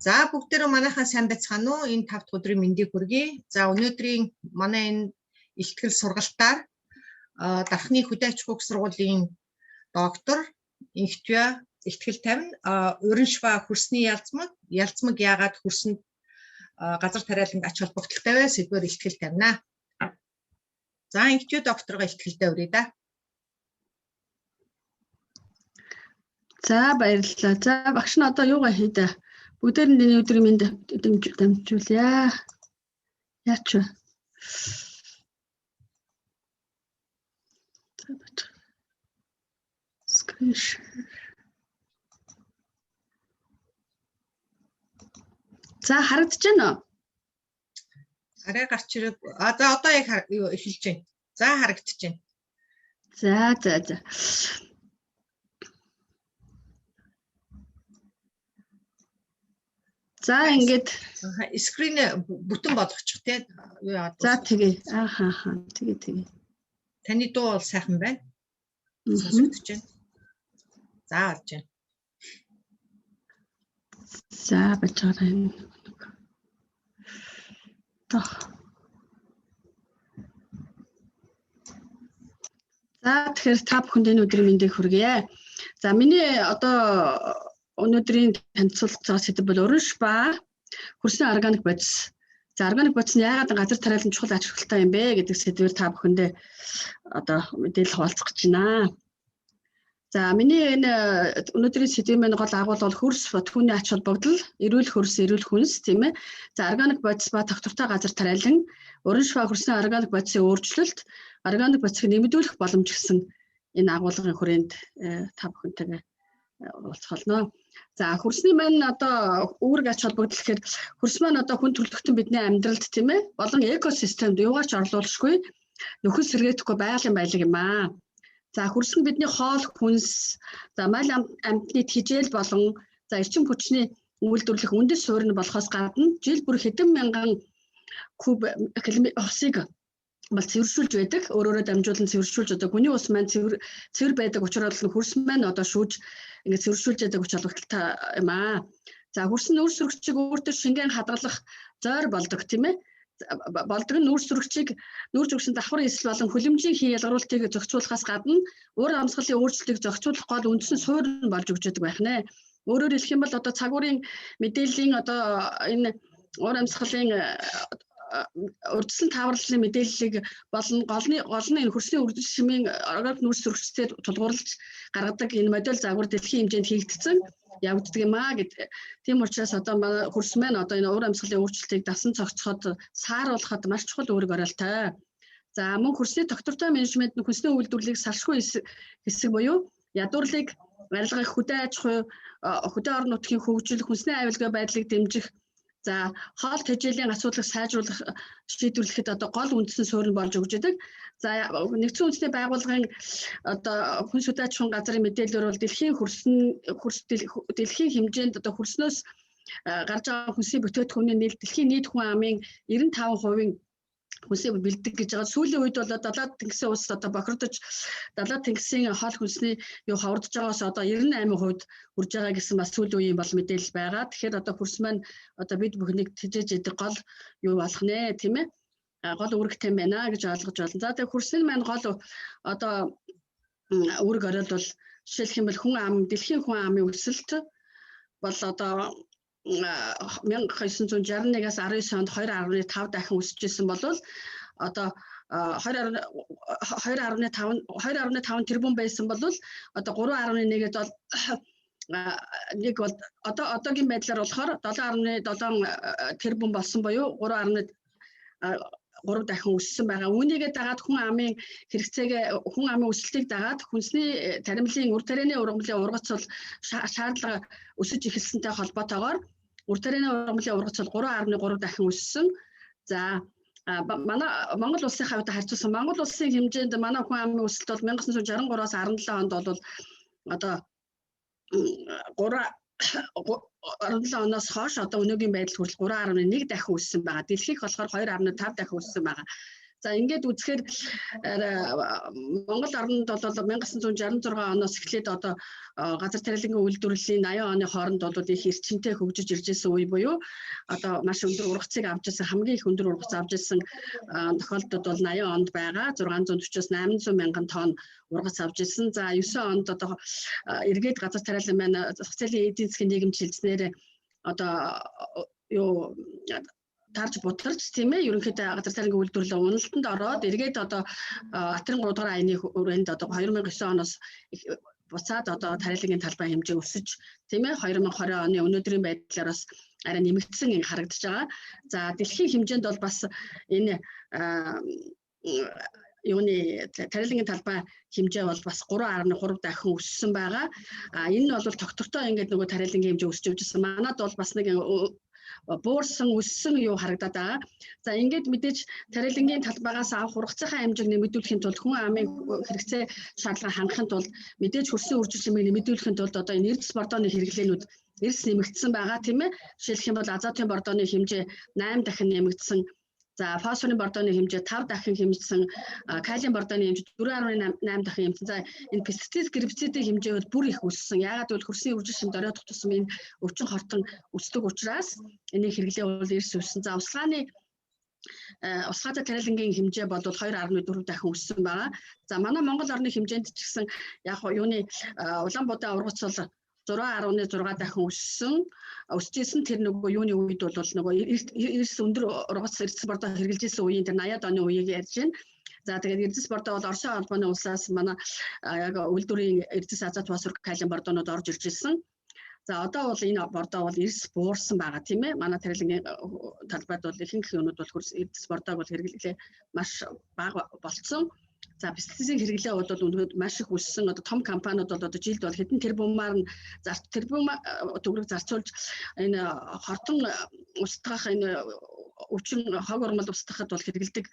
За бүгдээрээ манайхаа сайн байцгаана уу? Энэ 5 дахь өдрийн мэндийг хүргэе. За өнөөдрийн манай энэ илтгэл сургалтаар Дархны хөдөө аж ахуйн сургуулийн доктор Инхтуя ихтгэл тавина. Уран шва хөрсний ялзмаг, ялзмаг яагаад хөрсөнд газар тариаланд ач холбогдолтой вэ? Сэдвээр ихтгэл тавина. За Инхтуя докторгоо ихтгэлдээ өрье да. За баярлалаа. За багш нь одоо юугаа хийдэ? Бүгдээр нь энэ өдрийн мэнд дамжуулъя. Яач вэ? За бач. Screen share. За харагдаж байна уу? Арай гарч ирээ. А за одоо яг юу эхэлж байна. За харагдаж байна. За за за. За ингээд Скрин бүтэн болгочих те. Юу яагаад за тэгээ. Ааха ха. Тэгээ тэгээ. Таны дуу бол сайхан байна. Сонсогдож байна. За олж байна. За бачаарай энэ. Тох. За тэгэхээр та бүхэнд энэ өдрийн мэндийг хүргье. За миний одоо өнөөдрийн танилцуулах байгаа сэдэв бол уран шва хөрсний органик бодис. За органик бодис нь яагаад газар тариалан чухал ач холбогдолтой юм бэ гэдэг сэдвээр та бүхэндээ одоо мэдээлэл хуваалцах гэж байна. За миний энэ өнөөдрийн сэдвийн маань гол агуулга бол хөрс түүний ач холбогдол, эрүүл хөрс, эрүүл хүнс тийм ээ. За органик бодис ба тогтвортой газар тариалан, уран шва хөрсний органик бодисын өөрчлөлт, органик бодисыг нэмэгдүүлэх боломж гэсэн энэ агуулгын хүрээнд та бүхэнтэйгээ уулзах болно. За хөрсний маань одоо үүрэг ач холбогдол гэхээр хөрс маань одоо хүн төрөлхтөн бидний амьдралд тийм ээ болон экосистемд юугаарч орлуулшгүй нөхөс сэргээдэхгүй байгалийн баялаг юм аа. За хөрс нь бидний хоол хүнс, за мал амьтны тижэл болон за эрчим хүчний үйлдвэрлэх үндэс суурь нь болохоос гадна жил бүр хэдэн мянган куб усыг бол цэвэршүүлж байдаг. Өөрөөрөө дамжуулан цэвэршүүлж одоо гүний ус маань цэвэр цэвэр байдаг учраас бол хөрс маань одоо шүүж ингээд цэвэршүүлж байдаг ач холбогдолтой юм аа. За хөрс нь нүүрс сөрөгчийг өөртөө шингэн хадгалах зойр болдог тийм ээ. Болдог нь нүүрс сөрөгчийг нүүрс өгсөн давхар эсэл болон хүлэмжийн хий ялгаруултыг зохицуулахаас гадна уур амьсгалын өөрчлөлтийг зохицуулах гол үндсэн суурь нь болж өгч байдаг байх нэ. Өөрөөр хэлэх юм бол одоо цагуурын мэдээллийн одоо энэ уур амьсгалын урьдчилан тааварлалын мэдээллийг болон гол нь энэ хөрсний үрдэл шимийн органик нүүрс сөрөгчтэй тулгуурлаж гаргадаг энэ модель загвар дэлхийн хэмжээнд хийгдсэн явагддаг юм аа гэд. Тийм учраас одоо манай хөрс маань одоо энэ уур амьсгалын өөрчлөлтийг дасан цогцоход сааруулахад маш чухал үүрэг ороолтой. За мөн хөрсний тогтвортой менежмент нь хөрсний үйлдвэрлэлийг салшгүй хэсэг буюу ядуурлыг арилгах, хөдөө аж ахуй, хөдөө орон нутгийн хөгжил, хүнсний аюулгүй байдлыг дэмжих, за хоол тэжээлийн асуудлыг сайжруулах шийдвэрлэхэд одоо гол үндсэн суурь нь болж өгч байдаг. За нэгдсэн үндэсний байгууллагын одоо хүнс хөдөө аж ахуйн газрын мэдээлэлээр бол дэлхийн хөрсөн хөрс дэлхийн хэмжээнд одоо хөрснөөс гарч байгаа хүнсийн бүтээгдэхүүний нийт дэлхийн нийт хүн амын 95%-ийн хүнсээ бэлдэг гэж байгаа. Сүүлийн үед бол далаад тэнгисийн улс одоо бохирдож далаад тэнгисийн хоол хүнсний юу ховордож байгаас одоо 98% хүрж байгаа гэсэн бас сүүлийн үеийн бол мэдээлэл байгаа. Тэгэхээр одоо хөрс маань одоо бид бүхнийг тэжээж идэг гол юу болох нэ тийм ээ. Гол үүрэгтэй юм байна гэж ойлгож байна. За тэгээ хөрсний маань гол одоо үүрэг орол бол жишээлх юм бол хүн ам дэлхийн хүн амын өсөлт бол одоо 1961-аас 19 онд 2.5 дахин өсөж исэн бол одоо 2.5 2.5 тэрбум байсан бол одоо 3.1-ээс бол нэг бол одоо одоогийн байдлаар болохоор 7.7 тэрбум болсон буюу 3.3 дахин өссөн байгаа. Үүнийгээ дагаад хүн амын хэрэгцээгээ хүн амын өсөлтийг дагаад хүнсний таримлын үр тарианы ургамлын ургац бол шаардлага өсөж эхэлсэнтэй холбоотойгоор үр тарианы ургамлын ургац бол 3.3 дахин өссөн. За манай Монгол улсын хувьд харьцуулсан Монгол улсын хэмжээнд манай хүн амын өсөлт бол 1963-аас 17 онд бол одоо 3 17 оноос хойш одоо өнөөгийн байдал хүртэл 3.1 дахин өссөн байгаа. Дэлхийд болохоор 2.5 дахин өссөн байгаа. За, ингээд үзэхээр Монгол оронд бол 1966 оноос эхлээд одоо газар тариалангийн үйлдвэрлэлийн 80 оны хооронд бол их эрчимтэй хөгжиж ирж байсан үе буюу одоо маш өндөр ургацыг авч ирсэн, хамгийн их өндөр ургац авч ирсэн тохиолдолд бол 80 онд байгаа, 640-оос 800 мянган тонн ургац авч ирсэн. За, 9 онд одоо эргээд газар тариалан маань зах зээлийн эдийн засгийн нийгэмд шилжснээр одоо юу тарж бутарч, тийм ээ, ерөнхийдөө газар тариалангийн үйлдвэрлэл уналтанд ороод, эргээд одоо атрын 3 дугаар аяны хүрээнд одоо 2009 оноос буцаад одоо тариалангийн талбай хэмжээ өсөж, тийм ээ, 2020 оны өнөөдрийн байдлаар бас арай нэмэгдсэн юм харагдаж байгаа. За, дэлхийн хэмжээнд бол бас энэ юуны тариалангийн талбай хэмжээ бол бас 3.3 дахин өссөн байгаа. А энэ нь бол тогтвортой ингээд нөгөө тариалангийн хэмжээ өсөж явж байсан. Манад бол бас нэг буурсан, өссөн юу харагдаад байгаа. За, ингээд мэдээж тариалангийн талбайгаас авах ургацынхаа хэмжээг нэмэгдүүлэхийн тулд, хүн амын хэрэгцээ шаардлага хангахын тулд, мэдээж хөрсний үржил чимээг нэмэгдүүлэхийн тулд одоо энэ эрдэс бордооны хэрэглээнүүд эрс нэмэгдсэн байгаа, тийм ээ. Жишээлх юм бол азотын бордооны хэмжээ 8 дахин нэмэгдсэн. За, фосфорын бордооны хэмжээ 5 дахин хэмжсэн, калийн бордооны хэмжээ 4.8 дахин хэмжсэн. За, энэ пестицид, гербицидийн хэмжээ бол бүр их өссөн. Яагаад гэвэл хөрсний үржил шимд оройтох тусам энэ өвчин хортон өсдөг учраас энийг хэрэглээ бол эрс өссөн. За, усгаатай тариалангийн хэмжээ бол 2.4 дахин өссөн байгаа. За, манай Монгол орны хэмжээнд ч гэсэн яг юуны Улаанбуудаа ургац бол 6.6 дахин өссөн. Өсөж исэн тэр нөгөө юуны үед бол нөгөө эрс өндөр ургац, эрдэс бордоо хэрэглэж исэн үеийн тэр 80-ад оны үеийг ярьж байна. За, тэгээд эрдэс бордоо бол Оросын холбооны улсаас манай яг үйлдвэрийн эрдэс азот, фосфор, калийн бордоонууд орж ирж исэн. За, одоо бол энэ бордоо бол эрс буурсан байгаа, тийм ээ. Манай тариалангийн талбайд бол ихэнх юмнууд бол эрдэс бордоог бол хэрэглээ маш бага болцсон. За, пестицидийн хэрэглээ бол өнөөдөр маш их өссөн. Одоо том компаниуд бол одоо жилд бол хэдэн тэрбумаар нь тэрбум төгрөг зарцуулж энэ хортон устгах, энэ өвчин хог ормол устгахад бол хэрэглэдэг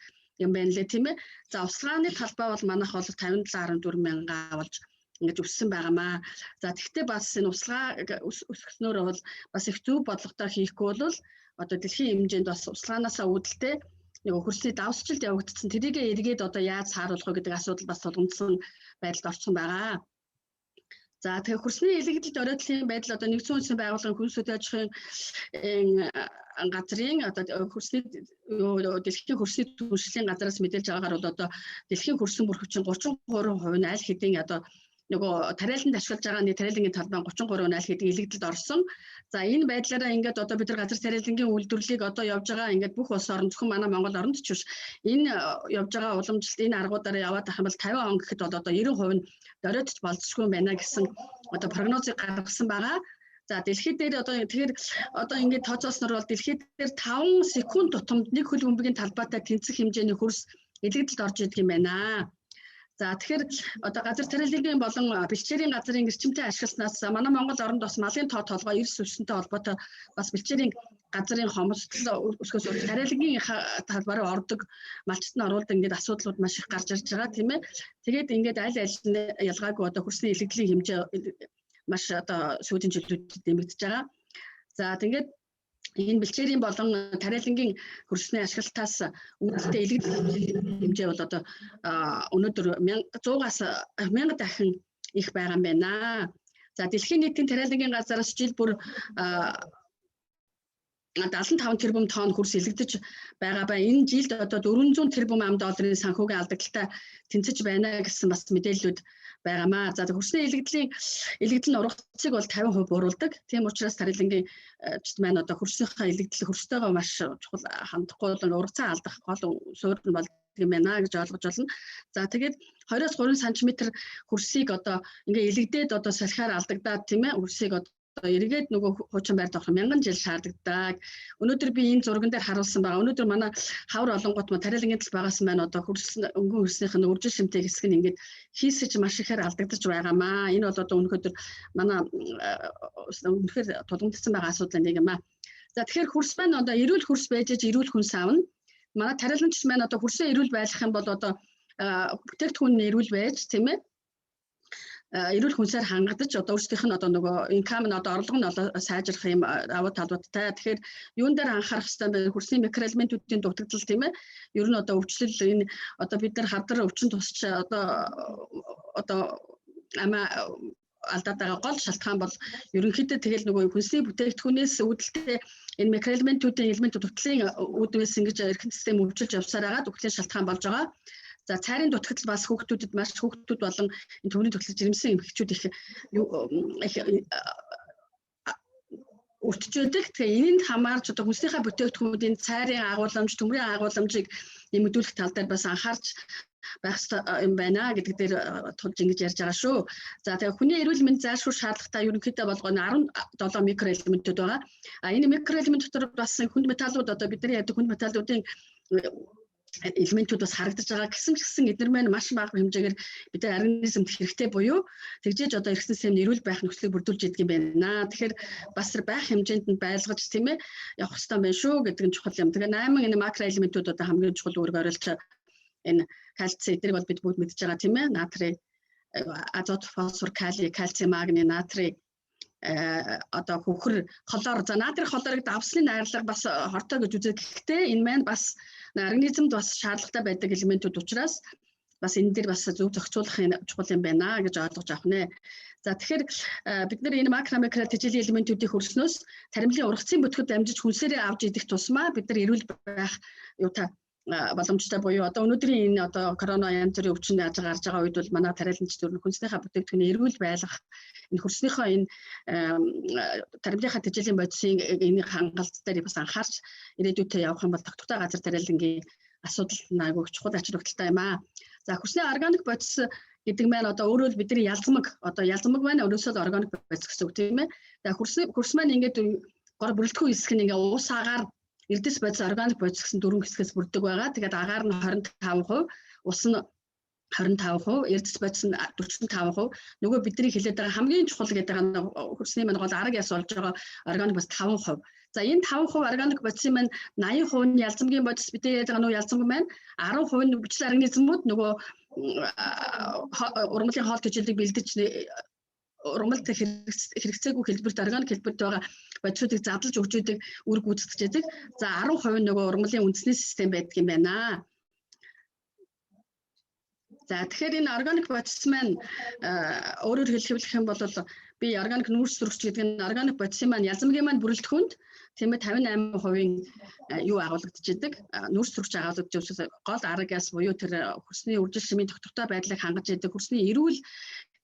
юм байна лээ, тийм ээ. За, услгааны талбай бол манайх бол 57.4 мянга болж ингэж өссөн байгаамаа. За, тэгвэл бас энэ услгаа өсгснөөр бол бас их зөв бодлоготой хийхгүй бол одоо дэлхийн хэмжээнд бас услгаанаасаа үүдэлтэй нэг хөрсний давсчлалт явагдсан. Тэрийгээ эргээд одоо яаж сааруулах вэ гэдэг асуудал бас тулгамдсан байдалд орсон байгаа. За, тэгэхээр хөрсний илэгдэлд оройтолын байдал одоо нэгдсэн үндэсний байгууллагын хөрс хөдөө аж ахуйн газрын одоо хөрсний дэлхийн хөрсний түншлэлийн газараас мэдээлж байгаагаар бол одоо дэлхийн хөрсөн бүрхөвчин 33% нь аль хэдийн одоо нөгөө тариаланд ашиглаж байгаа нэг тариалангийн талбай 33% аль хэдийн илэгдэлд орсон. За, энэ байдлаараа ингээд одоо бид нар газар тариалангийн үйлдвэрлэлийг одоо явж байгаа ингээд бүх улс орн, зөвхөн манай Монгол оронд ч биш, энэ явж байгаа уламжлалт энэ аргуудаараа яваад байх юм бол 50 он гэхэд бол одоо 90% нь доройтч болзошгүй байна гэсэн одоо прогнозыг гаргасан байгаа. За, дэлхийд дээр одоо тэгэхээр одоо ингээд тооцоолсноор бол дэлхийд дээр 5 секунд тутамд нэг хөл бөмбөгийн талбайтай тэнцэх хэмжээний хөрс илэгдэлд орж идэг юм байна. За, тэгэхээр одоо газар тариалангийн болон бэлчээрийн газрын эрчимтэй ашигласнаас манай Монгол оронд бас малын тоо толгой эрс өссөнтэй холбоотой бас бэлчээрийн газрын хомсдол өсгөөс тариалангийн талбай руу ордог, малчт нь оруулдаг ингээд асуудлууд маш их гарч ирж байгаа, тийм ээ. Тэгээд ингээд аль аль нь ялгаагүй одоо хөрсний илэгдлийн хэмжээ маш одоо сүүлийн жилүүдэд нэмэгдэж байгаа. За, тэгээд энэ бэлчээрийн болон тариалангийн хөрсний ашиглалтаас үүдэлтэй илэгдэл хэмжээ бол одоо өнөөдөр 100-аас 1000 дахин их байгаа юм байна. За, дэлхийн нийтийн тариалангийн газараас жил бүр 75 тэрбум тонн хөрс илэгдэж байгаа ба энэ жилд одоо 400 тэрбум ам долларын санхүүгийн алдагдaltaй тэнцэж байна гэсэн бас мэдээллүүд байгаамаа. За, хөрсний илэгдлийн илэгдэл нь ургацыг бол 50% бууруулдаг. Тийм учраас тариалангийн ч маань одоо хөрснийхөө илэгдэл хөрстэйгөө маш чухал хандахгүй бол ургацаа алдах гол суурь нь болдог юм байна гэж ойлгож байна. За, тэгээд 2-3 см хөрсийг одоо ингээ илэгдээд одоо салхиар алдагдаад, тийм ээ, хөрсийг одоо эргээд нөгөө хуучин байрт авах мянган жил шаардлагатай. Өнөөдөр би энэ зурган дээр харуулсан байгаа. Өнөөдөр манай хавар олонгууд ма тариалангийн талбайгаас маань одоо хөрсөн өнгөн хөрснийх нь үржил шимтэй хэсэг нь ингээд хийсэж маш ихээр алдагдаж байгаамаа. Энэ бол одоо өнөөдөр манай үнэхээр тулгамдсан байгаа асуудал нэг юм аа. За, тэгэхээр хөрс маань одоо эрүүл хөрс байж аж эрүүл хүнс авна. Манай тариаланч маань одоо хөрсөө эрүүл байлгах юм бол одоо бүтээгдэхүүн нь эрүүл байж, тийм ээ. Эрүүл хүнсээр хангадаж одоо өөрсдийнх нь одоо нөгөө income нь одоо орлого нь одоо сайжрах юм давуу талуудтай. Тэгэхээр юун дээр анхаарах хэрэгтэй бэ? Хөрсний микроэлементүүдийн дутагдал, тийм ээ. Ер нь одоо өвчлөл, энэ одоо бид нар хавдар өвчин тусч одоо амиа алдаад байгаа гол шалтгаан бол ерөнхийдөө тэгэл нөгөө хүнсний бүтээгдэхүүнээс үүдэлтэй энэ микроэлементүүдийн элемент дутагдлын үүднээс ингэж эрхэн систем өвчилж явсаар байгаа дутагдлын шалтгаан болж байгаа. За, цайрын дутагдал бас хүүхдүүдэд маш, хүүхдүүд болон энэ төмөрийн дутагдал жирэмсэн эмэгтэйчүүд их их өртөж байдаг. Тэгээ энэнд хамаарч одоо хүнснийхээ бүтээгдэхүүнүүдийн цайрын агуулмж, төмрийн агуулмжийг нэмэгдүүлэх тал дээр бас анхаарч байх ёстой юм байна гэдэг дээр тулж ингэж ярьж байгаа шүү. За, тэгээ хүний эрүүл мэнд зайлшгүй шаардлагатай ерөнхийдөө болгоно 17 микроэлементүүд байгаа. А энэ микроэлемент дотор бас хүнд металлууд, одоо бидний ярьдаг хүнд металлуудын элементүүд бас харагдаж байгаа гэсэн ч гэсэн эдгээр маань маш бага хэмжээгээр бидний организмд хэрэгтэй буюу тэгжээж одоо эрхсэн систем эрүүл байх нөхцөлийг бүрдүүлж идэг юм байна. Тэгэхээр бас байх хэмжээнд нь байлгаж, тийм ээ, явах хэрэгтэй байна шүү гэдэг нь чухал юм. Тэгээ 8 энэ макроэлементүүд одоо хамгийн чухал үүрэг оролцож, энэ кальци эднийг бол бид бүгд мэдж байгаа, тийм ээ. Натрий, азот, фосфор, кали, кальци, магний, натрий, одоо хөхөр, хлор. За, натрий хлорыг давсны найрлага бас хортой гэж үздэг. Гэхдээ энэ маань бас организмд бас шаардлагатай байдаг элементүүд учраас бас энэ дээр бас зөв зохицуулах чухал юм байна гэж ойлгож авах нэ. За, тэгэхээр бид нар энэ макро микро тэжээлийн элементүүдийг хөрснөөс таримлын ургацын бүтгэд дамжиж хүнсээрээ авч идэх тусмаа бид нар эрүүл байх юутай боломжтой буюу одоо өнөөдрийн энэ одоо корона янз бүрийн өвчин яаж гарч байгаа үед бол манай тариаланч зүрх хүнснийхээ бүтээгдэхүүний эрүүл байлгах, энэ хөрснийхөө энэ таримлынхаа тэжээлийн бодисын энэ хангалт дээр бас анхаарч ирээдүйдээ явах юм бол тогтвортой газар тариалангийн асуудал айгүй чухал ач холбогдолтой юм аа. За, хөрсний органик бодис гэдэг маань одоо өөрөөр бидний ялзмаг, одоо ялзмаг маань өөрөөсөө л органик бодис гэсэн үг, тийм ээ. За, хөрс маань ингээд гор бүрэлдэхүүн хэсэг нь ингээ ус, агаар, эрдэс бодис, органик бодис гэсэн дөрвөн хэсгээс бүрддэг байгаа. Тэгээд агаар нь 25%, ус нь 25%, эрдэс бодис нь 45%. Нөгөө бидний хэлээд байгаа хамгийн чухал гэдэг байгаа хөрсний маань гол арга яс болж байгаа органик бас 5%. За, энэ 5% органик бодисын маань 80% нь ялзамгийн бодис, бидний яриад байгаа нөгөө ялзамг маань, 10% нь бичлэг организмууд нөгөө ургамлын хоол тэжээлийг бэлдэж ургамалд хэрэгцээгүй хэлбэрт, органик хэлбэрт байгаа бодисуудыг задлаж өгч идэг үүрэг гүйцэтгэж яадаг. За, 10% нөгөө ургамлын үндэсний систем байдаг юм байна. За, тэгэхээр энэ органик бодис маань өөрөөр хэлэх юм бол би органик нүүрс төрөгч гэдэг нь органик бодисын маань ялзамгийн маань бүрэлдэхүүнд, тийм ээ, 58%-ийн юу агуулгадж идэг, нүүрс төрөгч агуулгадж учраас гол арга яс буюу тэр хөрсний үржил шимийн тогтвортой байдлыг хангаж идэг, хөрсний эрүүл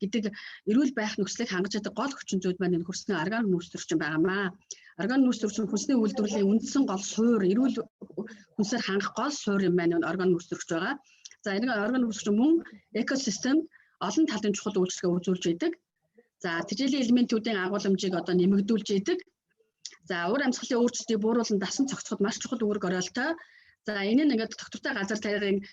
гэдэг эрүүл байх нөхцөлийг хангаж идэг гол хүчин зүйл маань энэ хөрсний орган нүүрс төрөгч байгаамаа. Орган нүүрс төрөгч хөрсний үйлдвэрлэлийн үндсэн гол суур, эрүүл хүнсээр хангах гол суур юм байна орган нүүрс төрөгч байгаа. За, энэ орган нүүрс төрөгч мөн экосистемд олон талын чухал үйлчлэгээ үзүүлж идэг. За, тэжээлийн элементүүдийн агуулмжийг одоо нэмэгдүүлж идэг. За, уур амьсгалын өөрчлөлтийг бууруулан дасан цогцоход маш чухал үүрэг ороолтой. За, энэ нь ингээд тогтвортой газар тариалан,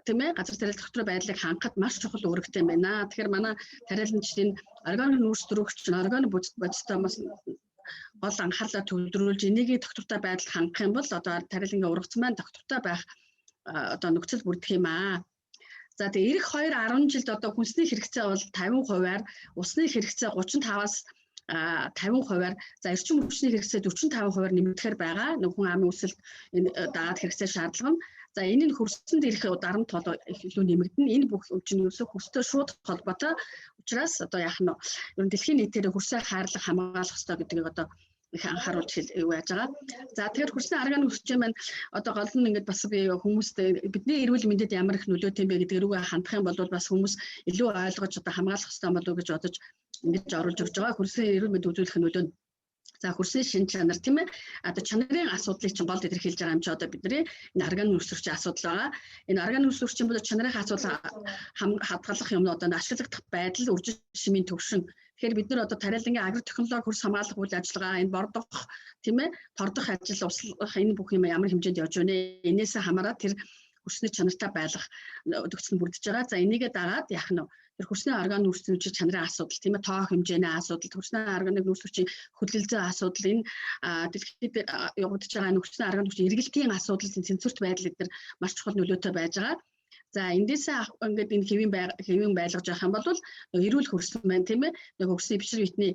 тийм ээ, газар тариал тогтвортой байдлыг хангахад маш чухал үүрэгтэй юм байна. Тэгэхээр манай тариаланчдын орган нүүрс төрөгч, орган бодистой бас гол анхаарлаа төвлөрүүлж энийг тогтвортой байдалд хангах юм бол одоо тариалангийн ургац маань тогтвортой байх одоо нөхцөл бүрдэх юм аа. За, тэгээ ирэх 2 10 жилд одоо хүнсний хэрэгцээ бол 50%-аар, усны хэрэгцээ 35-аас 50%-аар, за, эрчим хүчний хэрэгцээ 45%-аар нэмэгдэхээр байгаа. Хүн амын өсөлт энэ дагаад хэрэгцээ шаардлага нь. За, энэ нь хөрсөнд ирэх дарамт бол илүү нэмэгдэнэ. Энэ бүх чинь ерөөсөө хөрстэй шууд холбоотой учраас одоо яах нь, ер нь дэлхийн нийтээр хөрсөө хайрлах, хамгаалах ёстой гэдгийг одоо их анхааруулж юу яаж байгаа. За, тэгэхээр хөрсний орган өсч маань одоо гол нь ингээд бас би хүмүүст бидний эрүүл мэндэд ямар их нөлөөтэй юм бэ гэдэг рүүгээ хандах юм бол бас хүмүүс илүү ойлгож одоо хамгаалах ёстой болов уу гэж бодож ингэж оруулж өгч байгаа. Хөрсний эрүүл мэнд үзүүлэх нөлөө нь. За, хөрсний шин чанар, тийм ээ. Одоо чанарын асуудлыг чинь гол илэрхийлж байгаа юм чи одоо бидний энэ орган нүүрс асуудал байгаа. Энэ орган нүүрс чинь бол чанарын асуудал хадгалах юм одоо ашиглагдах байдал, үржил шимийн төвшин. Тэгэхээр бид нар одоо тариалангийн агротехнологи, хөрс хамгаалах үйл ажиллагаа, энэ бордох, тийм ээ, тордох ажил, услах энэ бүх юм ямар хэмжээнд явж байна. Энээсээ хамаарат тэр хөрсний чанартай байлгах төгсөл нь бүрдэж байгаа. За, энийгээ дагаад яах нь, тэр хөрсний орган нүүрс чанарын асуудал, тийм ээ, тоо хэмжээний асуудал, хөрсний органыг нүүрс төрчийн хөдөлгөөн асуудал, энэ дэлхийд явагдаж байгаа нөхцөлийн орган нүүрс эргэлтийн асуудал, тэнцвэрт байдал эдгээр маш чухал нөлөөтэй байж байгаа. За, эндээсээ ингээд энэ хэвийн байлгаж явах юм бол эрүүл хөрсөн байна, тийм ээ. Нөгөө хөрсний бичил биетний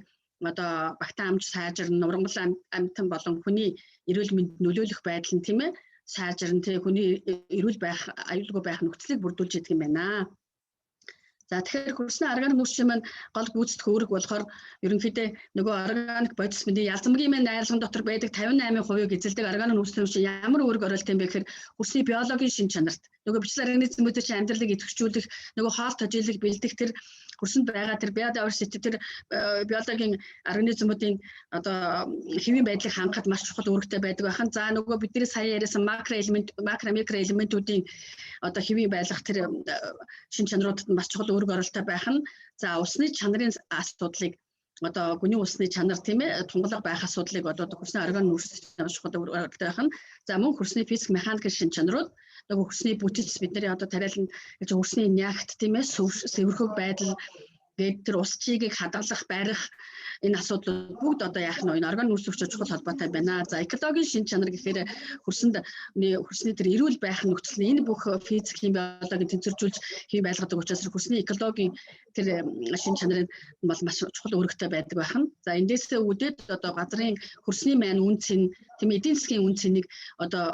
одоо багтаамж сайжирна, ургамал амьтан болон хүний эрүүл мэнд нөлөөлөх байдал нь, тийм ээ, сайжирна, тийм, хүний эрүүл байх, аюулгүй байх нөхцөлийг бүрдүүлж идэг юм байна. За, тэгэхээр хөрсний органик нүүрс маань гол гүйцэтгэх үүрэг болохоор ерөнхийдөө нөгөө органик бодис мэдээ ялзамгийн маань найрлаган дотор байдаг 58%-ийг эзэлдэг органик нүүрс чинь ямар үүрэг оройлт юм бэ гэхээр хөрсний биологийн шин чанарт, нөгөө бичил организмүүдийн чинь амьдралыг идэвхжүүлэх, нөгөө хоол тожийлог бэлдэх тэр хөрсөнд байгаа тэр biodiversity, тэр биологийн организмуудын одоо хэвийн байдлыг хангахад маш чухал үүрэгтэй байдаг байхан. За, нөгөө бидний сая яриасан макро элемент, макро микро элементүүдийн одоо хэвийн байлгах тэр шин чанаруудад нь бас чухал үүрэг оролттой байх нь. За, усны чанарын асуудлыг, одоо гүний усны чанар, тийм ээ, тунгалаг байх асуудлыг одоо хөрсний орган нүүрс чухал үүрэгтэй байх нь. За, мөн хөрсний физик механикийн шин чанарууд, нөгөө хөрсний бүтэц, бидний одоо тариалан гэж хөрсний нягт, тийм ээ, сэвэрхөг байдал гээд тэр ус чигийг хадгалах, барих энэ асуудлууд бүгд одоо яах нь энэ орган нүүрс өвчөө чухал холбоотой байна. За, экологийн шин чанар гэхээр хөрсөнд хөрсний тэр эрүүл байх нөхцөл нь энэ бүх физик, хим, биологийн тэнцвэржүүлж хэв байлгадаг учраас хөрсний экологийн тэр шин чанарын бол маш чухал үүрэгтэй байдаг байх нь. За, эндээсээ үүдээд одоо газрын хөрсний маань үн цэн, тийм, эдийн засгийн үн цэнийг одоо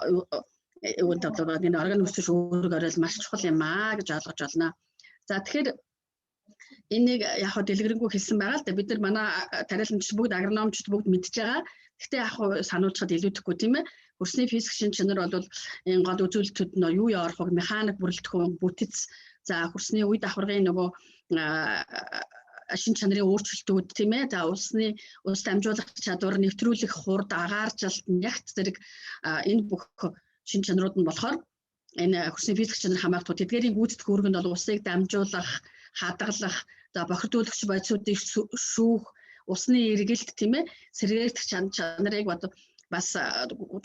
юунд одоо энэ орган нүүрс үүрэг оройл маш чухал юм аа гэж ойлгож байна. За, тэгэхээр энийг яг хөө дэлгэрэнгүй хэлсэн байгаа л да. Бид нар манай тариаланч бүгд, агрономчд бүгд мэдж байгаа. Гэхдээ яг хөө сануулчихад илүүдэхгүй, тийм ээ. Хөрсний физик шин чанар бол энэ гол үзүүлэлтүүд нь юу яа орох вэ? Механик бүрэлдэхүүн, бүтэц, за, хөрсний үе давхаргын нөгөө шин чанарын өөрчлөлтүүд, тийм ээ. За, усны ус дамжуулах чадвар, нэвтрүүлэх хурд, агааржилт, нягт зэрэг энэ бүх шин чанарууд нь болохоор энэ хөрсний физик чанар хамаардаг. Тэдгээрийн гүйцэтгэх үүрэг нь бол усыг дамжуулах, хадгалах, за, бохирдуулагч бодисуудыг шүүх, усны эргэлт, тийм ээ, сэргээгдэх чанарыг бас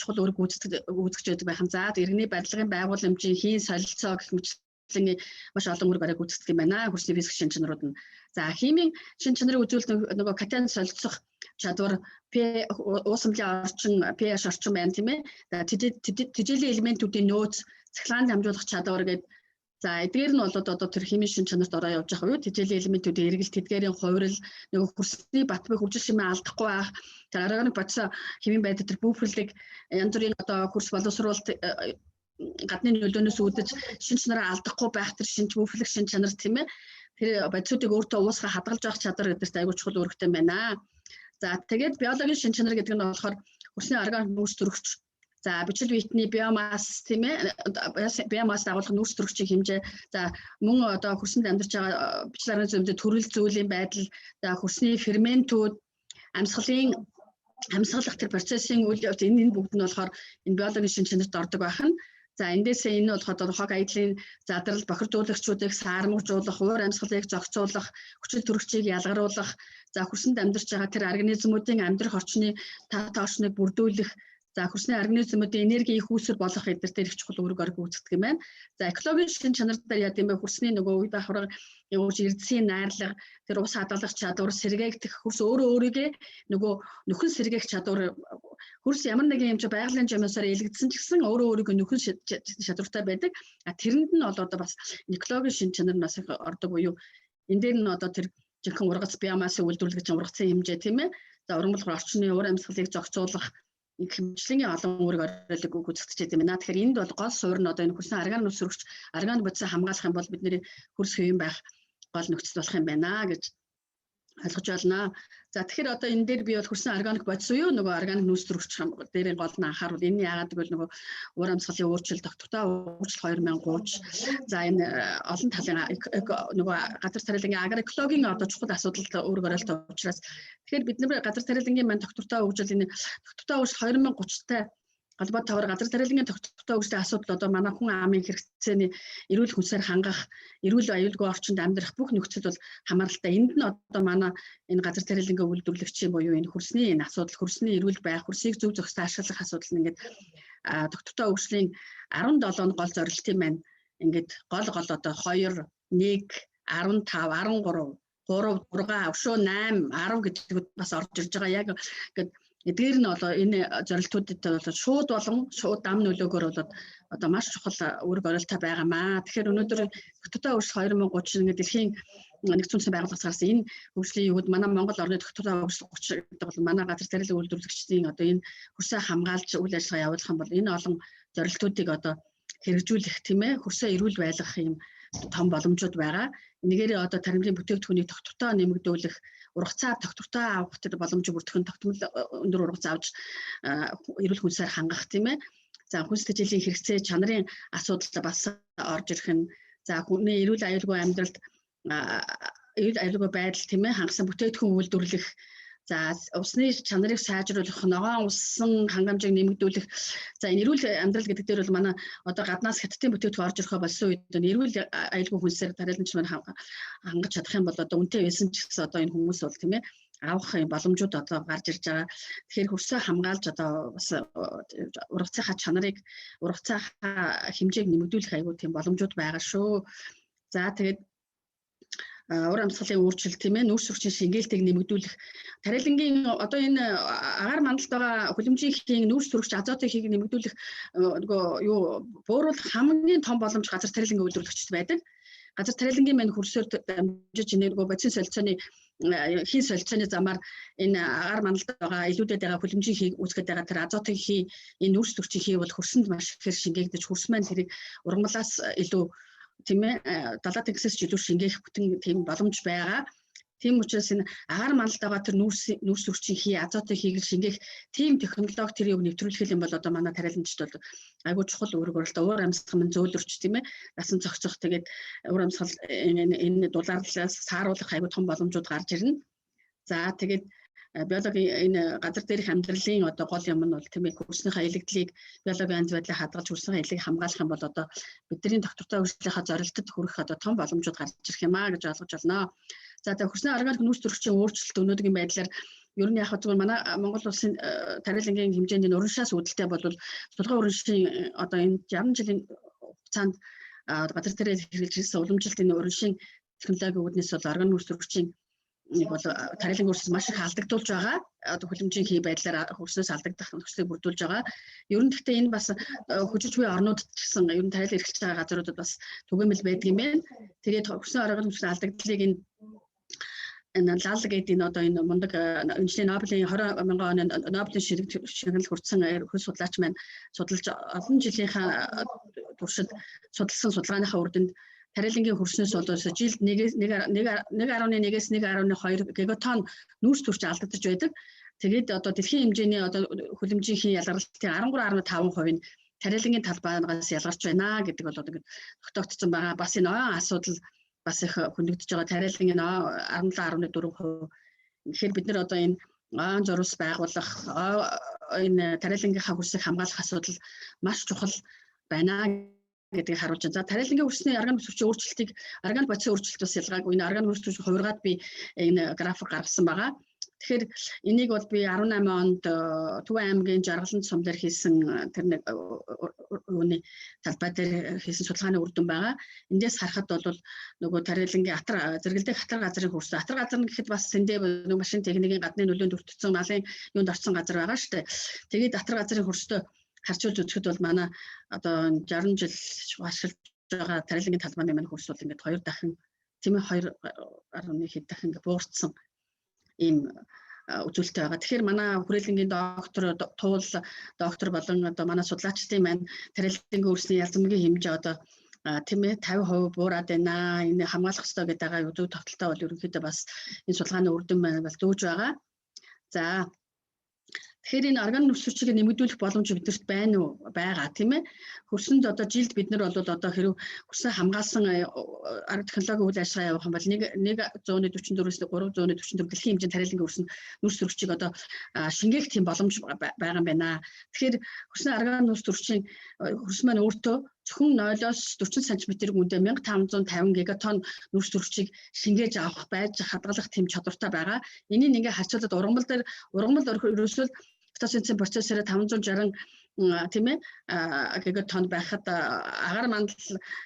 чухал үүрэг гүйцэтгэж байдаг байх нь. За, иргэний барилгын байгууламжийн хийн солилцоо гэх мэтчлэн маш олон үүрэг барыг гүйцэтгэх юм байна. Хөрсний физик шин чанарууд нь. За, химийн шин чанарын үзүүлэлт нөгөө катион солилцох чадвар, P уусамлын орчин, pH орчин байна, тийм ээ. За, тэжээлийн элементүүдийн нөөц, цахилгаан дамжуулах чадвар гэдэг. За, эдгээр нь бол одоо тэр химийн шин чанарт ороо явж байгаа юу? Тэжээлийн элементүүдийн эргэлт, тэдгээрийн хувирал, нөгөө хөрсний батбыг хөгжил шимээ алдахгүй байх, тэр органик бодисоо химийн байдал, тэр буферлыг янз бүрийн одоо хөрс боловсруулалт гадны нөлөөнөөс үүдэж шин чанараа алдахгүй байх тэр шинж буферлэх шин чанар, тийм ээ. Тэр бодисуудыг өөртөө уусгаа хадгалж авах чадвар гэдэрт аягүй чухал үүрэгтэй байна. За, тэгээд биологийн шин чанар гэдэг нь болохоор хөрсний орган нүүрс төрөгч. За, бичил биетний биомасс, тийм ээ, биомасс дагуулах нүүрс төрөгчийн хэмжээ. За, мөн одоо хөрсөнд амьдарч байгаа бичил организмын төрөл зүйлийн байдал, за, хөрсний ферментүүд, амьсгалын амьсгалах тэр процессын үйл явц, энэ бүгд нь болохоор энэ биологийн шин чанарт ордог байх нь. За, эндээсээ энэ болохоор хог аяллаа задрал, бохирдуулагчдыг саармагжуулах, уур амьсгалыг зохицуулах, хүчил төрөгчийг ялгаруулах, за, хөрсөнд амьдарч байгаа тэр организмуудын амьдрах орчны таатай орчныг бүрдүүлэх, за, хөрсний организмуудын энергийн их үүсвэр болох эдгээр дээр их чухал үүрэг орог гүйцэтгэх юм байна. За, экологийн шин чанар дээр яа гэм бэ? Хөрсний нөгөө үе давхарга явуулж эрдэсийн найрлага, тэр ус хадгалах чадвар, сэргээгдэх хөрс өөрөө өөрийгөө нөгөө нөхөн сэргээх чадвар, хөрс ямар нэгэн юм чи байгалийн жамсаар илэгдсэн ч гэсэн өөрөө өөрийгөө нөхөн чадвартай байдаг. А тэрэнд нь бол одоо бас экологийн шин чанар нь бас их ордог буюу энэ дээр нь одоо тэр жинхэнэ ургац биомасыг үйлдвэрлэж ургацын хэмжээ, тийм ээ. За, ургамал орчны уур амьсгалыг зохицуулах хэмжлэгийн олон үүрэг оройлог гүйцэтгэж юм байна. Тэгэхээр энд бол гол суурь нь одоо энэ хөрсөн орган нүс өргөч орган бодисоо хамгаалах юм бол бидний хөрс хэвэн байх гол нөхцөл болох юм байна гэж ойлгож байна. За, тэгэхээр одоо энэ дээр би бол хөрсөн органик бодис буюу нөгөө органик нүүрс төрөгч дээрээ гол нь анхааруул. Энэ яагаад гэвэл нөгөө уур амьсгалын өөрчлөлт, тогтвортой өөрчлөлт 2030, за, энэ олон талын нөгөө газар тариалангийн агроэкологийн одоо чухал асуудалд үүрэг оройлтой учраас. Тэгэхээр бид нар газар тариалангийн маань тогтвортой хөгжил, энэ тогтвортой хөгжил 2030-тай холбоотойгоор газар тариалангийн тогтвортой хөгжлийн асуудал одоо манай хүн амын хэрэгцээний эрүүл хүнсээр хангах, эрүүл аюулгүй орчинд амьдрах бүх нөхцөл бол хамааралтай. Энд нь одоо манай энэ газар тариалангийн үйлдвэрлэгчийн буюу энэ хөрсний энэ асуудал, хөрсний эрүүл байх, хөрсийг зөв зохистой ашиглах асуудал нь ингээд тогтвортой хөгжлийн 17 гол зорилтын маань ингээд гол гол одоо 2, 1, 15, 13, 3, 6, өшөө 8, 10 гэдгүүд бас орж ирж байгаа. Яг ингээд Эдгээр нь одоо энэ зорилтуудад бол шууд болон шууд дам нөлөөгөөр бол одоо маш чухал үүрэг оролттой байгаамаа. Тэгэхээр өнөөдөр тогтвортой хөгжил 2030 ингээд дэлхийн нэгдсэн үндэсний байгууллагаас гарсан энэ хөгжлийн юуд манай Монгол орны тогтвортой хөгжил 30 гэдэг бол манай газар тариалан үйлдвэрлэгчдийн одоо энэ хөрсөө хамгаалж үйл ажиллагаа явуулах юм бол энэ олон зорилтуудыг одоо хэрэгжүүлэх, тийм ээ, хөрсөө эрүүл байлгах юм том боломжууд байгаа. Энийгээрээ одоо таримлын бүтээгдэхүүнийг тогтвортой нэмэгдүүлэх, ургацаа тогтвортой авах тэр боломж бүрдэх нь тогтмол өндөр ургац авч эрүүл хүнсээр хангах, тийм ээ. За, хүнс тэжээлийн хэрэгцээ, чанарын асуудал бас орж ирэх нь, за, хүний эрүүл аюулгүй амьдралд, эрүүл аюулгүй байдал, тийм ээ, хангасан бүтээгдэхүүн үйлдвэрлэх, за, усны чанарыг сайжруулах, ногоон усан хангамжийг нэмэгдүүлэх. За, энэ эрүүл амьдрал гэдэг дээр бол манай одоо гаднаас хятадын бүтээгдэхүүн орж ирэхээ болсон үед эрүүл аюулгүй хүнсээр тариаланч маань хангаж чадах юм бол одоо үнэтэй байсан ч гэсэн одоо энэ хүмүүс бол, тийм ээ, авах юм боломжууд одоо гарч ирж байгаа. Тэгэхээр хөрсөө хамгаалж одоо бас ургацынхаа чанарыг, ургацынхаа хэмжээг нэмэгдүүлэх аюул тийм боломжууд байгаа шүү. За, тэгээд уур амьсгалын өөрчлөлт, тийм ээ, нүүрс хүчин шингээлтийг нэмэгдүүлэх, тариалангийн одоо энэ агаар мандалд байгаа хүлэмжийн хийн, нүүрс төрөгч азотын хийг нэмэгдүүлэх, нөгөө юу бууруулах хамгийн том боломж газар тариалангийн үйлдвэрлэгчд байдаг. Газар тариалангийн маань хөрсөөр дамжиж нөгөө бодисын солилцооны хийн солилцооны замаар энэ агаар мандалд байгаа илүүдэд байгаа хүлэмжийн хийг үүсгэж байгаа тэр азотын хий, энэ нүүрс төрчийн хий бол хөрсөнд маш ихээр шингээгдэж, хөрс маань тэрийг ургамлаас илүү, тийм ээ, далаа тэнгисээс ч илүү шингээх бүтэн тийм боломж байгаа. Тийм учраас энэ агаар мандалд байгаа тэр нүүрс өрчин хий, азотын хийг шингээх тийм технологи, тэр юг нэвтрүүлэх юм бол одоо манай тариаланчид бол айгүй чухал үүрэг оролтоо, уур амьсгал мэн зөөлрч, тийм ээ, насан зохицох, тэгээд уур амьсгал энэ дулаарлаас сааруулах айгүй том боломжууд гарч ирнэ. За, тэгээд биологийн энэ газар дээрх амьдралын одоо гол юм нь бол, тийм ээ, хөрснийхөө илэгдлийг, биологийн янз байдлыг хадгалж, хөрснийхөө илгийг хамгаалах юм бол одоо бидний тогтвортой хөгжлийнхаа зорилтод хүрэх одоо том боломжууд гарч ирэх юм аа гэж ойлгож байна. За, тэгээ хөрсний органик нүүрс төрөгчийн өөрчлөлт өнөөдрийн байдлаар ер нь яг зүгээр манай Монгол улсын тариалангийн хэмжээнд энэ урамшаас үүдэлтэй бол сулган урамшийн одоо энэ 60 жилийн хугацаанд газар дээрээ хэрэгжиж ирсэн уламжилт энэ урамшийн технологийн үүднээс бол орган нүүрс төрөгчийн нэг бол тариалан хөрс маш их алдагдуулж байгаа. Одоо хүлэмжийн хий байдлаар хөрснөөс алдагдах нөхцөлийг бүрдүүлж байгаа. Ер нь гэхдээ энэ бас хөгжиж буй орнуудад ч гэсэн ер нь тариалан эрхэлж байгаа газруудад бас түгээмэл байдаг юм байна. Тэгээд хөрсний орган хөрсний алдагдлыг энэ Лал гэдэг энэ одоо энэ мундаг инженер, Нобелийн 20 мянган оны Нобелийн шагнал хүртсэн хөлс судлаач маань судалж, олон жилийнхаа туршид судалсан судалгааныхаа үр дүнд тариалангийн хөрснөөс бол жилд 1.1-ээс 1.2 гигатон нүүрс төрч алдагдаж байдаг. Тэгээд одоо дэлхийн хэмжээний одоо хүлэмжийн ялгарлтын 13.5% нь тариалангийн талбайгаас ялгарч байна гэдэг бол одоо ингэж тогтоогдсон байгаа. Бас энэ оон асуудал бас их хөндөгдөж байгаа. Тариалангийн 17.4%. Тэгэхээр бид нар одоо энэ оон зурвас байгуулах, энэ тариалангийнхаа хөрсийг хамгаалах асуудал маш чухал байна гэдгийг харуулж байна. За, тариалангийн хөрсний орган бүсвэрчийн өөрчлөлтийг, орган бодисын өөрчлөлт бас ялгаагүй. Энэ орган хөрс хувиргаад би энэ график гаргасан байгаа. Тэгэхээр энийг бол би 18 онд Төв аймгийн Жаргалан сум дээр хийсэн тэр нэг юуны талбай дээр хийсэн судалгааны үр дүн байгаа. Эндээс харахад бол нөгөө тариалангийн атар зэрэгэлдэх атар газрын хөрс, атар газар нь гэхэд бас сэндээ нөгөө машин техникийн гадны нөлөөнд өртсөн малын юунд орсон газар байгаа шүү дээ. Тэгээд атар газрын хөрстөө харьцуулж үзэхэд бол манай одоо 60 жил ашиглаж байгаа тариалангийн талбайны маань хөрс бол ингээд хоёр дахин, тийм ээ, 2.1 хэд дахин ингээд буурсан ийм үзүүлэлттэй байгаа. Тэгэхээр манай хүрээлэнгийн доктор, туул доктор болон одоо манай судлаачдын маань тариалангийн хөрсний ялзамгийн хэмжээ одоо, тийм ээ, 50% буураад байна. Энэ хамгаалах ёстой гэдэг байгаа зөв тогтолтой бол ерөнхийдөө бас энэ судалгааны үр дүн маань бол зөөж байгаа. За, тэгэхээр энэ орган нүсвэрчийг нэмэгдүүлэх боломж бидэрт байна уу? Байгаа, тийм ээ. Хөрсөнд одоо жилд бид нар бол одоо хэрэг хөрсөн хамгаалсан арга технологийн үйл ажиллагаа явуулах юм бол 144-өөс 344 дэлхийн хэмжээнд тариалангийн хөрсөн нүрс төрөгчийг одоо шингээх тийм боломж байгаа юм байна. Тэгэхээр хөрсөн орган нүрс төрөгчийн хөрс маань өөртөө зөвхөн 0-оос 40 см гүндээ 1550 гигатон нүрс төрөгчийг шингээж авах, байж хадгалах тийм чадвартай байгаа. Энийг ингээ харьцуулаад ургамал дээр, ургамал ерөөсөө фотосинтезийн процессороо 560 тийм ээ гигатон байхад агаар мандал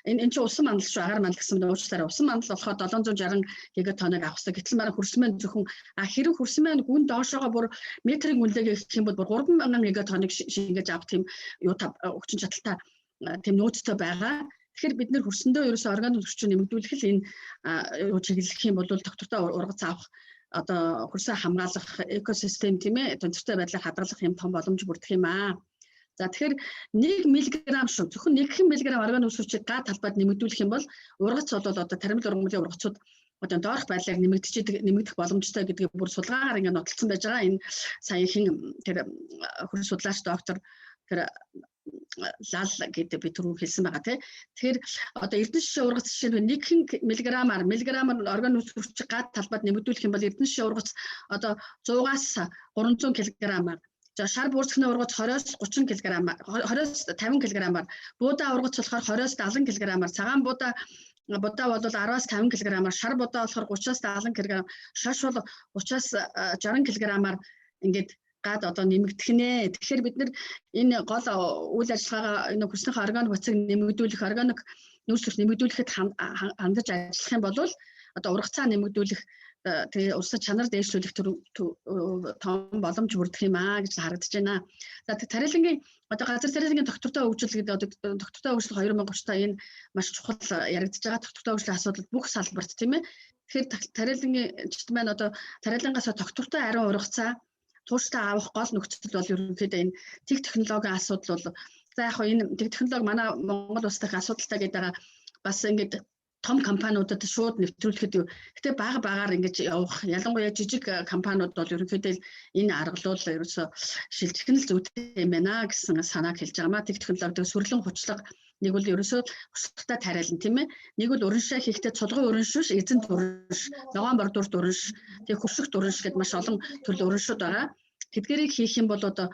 энэ чинь усан мандал шүү, агаар мандал гэсэн нь уучлаарай, усан мандал болохоор 760 гигатоныг авах хэрэгтэй. Гэтэл манай хөрс маань зөвхөн хэрэг хөрс маань гүн доошоогоо бүр метрийн гүнлэгээ гэх юм бол бүр 3000 гигатоныг шингээж авах тийм юу хүчин чадалтай, тийм нөөцтэй байгаа. Тэгэхээр бид нэр хөрсөндөө ерөөсөө орган хүчин нэмэгдүүлэх л энэ юу чиглэх юм бол доктортой ургац авах, одоо хөрсөө хамгаалах, экосистем, тийм ээ, тэнцвэртэй байдлыг хадгалах юм том боломж бүрдэх юм аа. За, тэгэхээр 1 мг шүү. Зөвхөн 1 мг орган үсвэрчийг га талбайд нэмэгдүүлэх юм бол ургац бол одоо таримл ургамлын ургацууд одоо доорх байдлаар нэмэгдэх боломжтой гэдгийг бүр судалгаагаар ингээд нотолцсон байж байгаа. Энэ саяхан тэр хөрс судлаач доктор тэр лал гэдэг би түрүү хэлсэн байгаа, тий. Тэгэхээр одоо эрдэнэ шишээ ургац, жишээ нь 1 миллиграммаар орган үсвэрч гад талбайд нэмэгдүүлэх юм бол эрдэнэ шишээ ургац одоо 100-аас 300 кг-аар. За, шар бүрцгний ургац 20-оос 30 кг, 20-оос 50 кг-аар, буудаа ургац болохоор 20-оос 70 кг-аар, цагаан будаа бол 10-аас 50 кг-аар, шар будаа болохоор 30-аас 70 кг, шаш бол 30-аас 60 кг-аар ингээд гад одоо нэмэгдэх нэ. Тэгэхээр бид нар энэ гол үйл ажиллагаагаа энэ хөрснийхөө органик бодисыг нэмэгдүүлэх, органик нөөц төрч нэмэгдүүлэхэд хандаж ажиллах юм бол одоо ургацаа нэмэгдүүлэх, тэгээ улсын чанар дээшлүүлэх том боломж бүрдэх юм аа гэж харагдаж байна. За, тариалангийн одоо газар тариалангийн доктортой хөгжил гэдэг, одоо доктортой хөгжил 2030 та энэ маш чухал яригдж байгаа доктортой хөгжлийн асуудал бүх салбарт, тийм ээ. Тэгэхээр тариалангийн чит маань одоо тариалангаас доктортой ариун ургацаа тууштай авах гол нөхцөл бол ерөнхийдөө энэ тех технологийн асуудал бол, за, яг хөө энэ тех технологи манай Монгол улс дахь асуудалтай гэдэг байгаа, бас ингээд том компаниудад шууд нэвтрүүлэхэд юу. Гэтэ бага багаар ингэж явах. Ялангуяа жижиг компаниуд бол ерөнхийдөө энэ аргалуул ерөөсө шилжих нь л зүйтэй юм байна гэсэн санааг хэлж байгаа маа. Тех технологи сүрлэн хучлага нэг бол ерөөсөө хуцлагтай тариалан, тийм ээ. Нэг бол өрншээ хийхдээ цулгын өрнш биш, эзэнт өрнш, ногоон бордурт өрнш, тэг хөршигт өрнш гэд маш олон төрлийн өрншүүд байгаа. Тэдгэрийг хийх юм бол одоо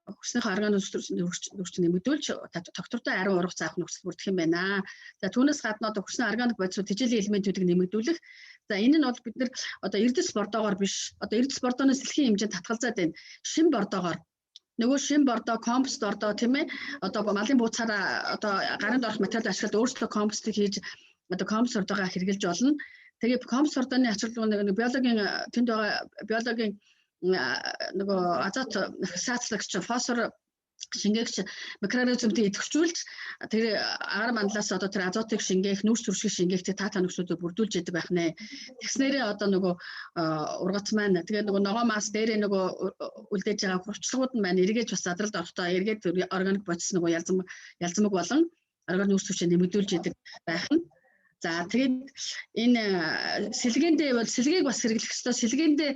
хөрснийхөө орган нөхцөл нэмэгдүүлж доктортой ариун ургац заах нөхцөл бүрдэх юм байна. За, түүнээс гадна одоо хөрсний органик бодисууд, тэжээлийн элементүүдийг нэмэгдүүлэх. За, энэ нь бол бид нар одоо эрдэс бордоогоор биш. Одоо эрдэс бордооноос дэлхийн хэмжээнд татгалзаад байна. Шин бордоогоор, нөгөө шин бордоо, компост бордоо, тийм ээ. Одоо малын бууцаараа одоо гарын доорх материал ашиглаад өөрсдөө компостыг хийж одоо компост бордоогоо хэрэгжилж болно. Тэгээ компост бордооны ач холбогдол нэг биологийн тэнд байгаа биологийн нөгөө азот фиксацлагч, фосфор шингээгч микроорганизмыг идэвхжүүлж, тэр агаар мандлаас одоо тэр азотыг шингээх, нүүрс төршгийг шингээх тэр та нөхцлүүдийг бүрдүүлж яадаг байх нэ. Тэгснээрээ одоо нөгөө ургац маань, тэгээ нөгөө ногоо мас дээрээ нөгөө үлдээж байгаа хурцлагууд нь маань эргээж бас задралд орохдоо эргээд органик бодис нөгөө ялзамг болон органик нүүрс төршийг нэмэгдүүлж яадаг байх нь. За, тэгээд энэ сэлгээндээ бол сэлгээг бас хэрэглэх ёстой. Сэлгээндээ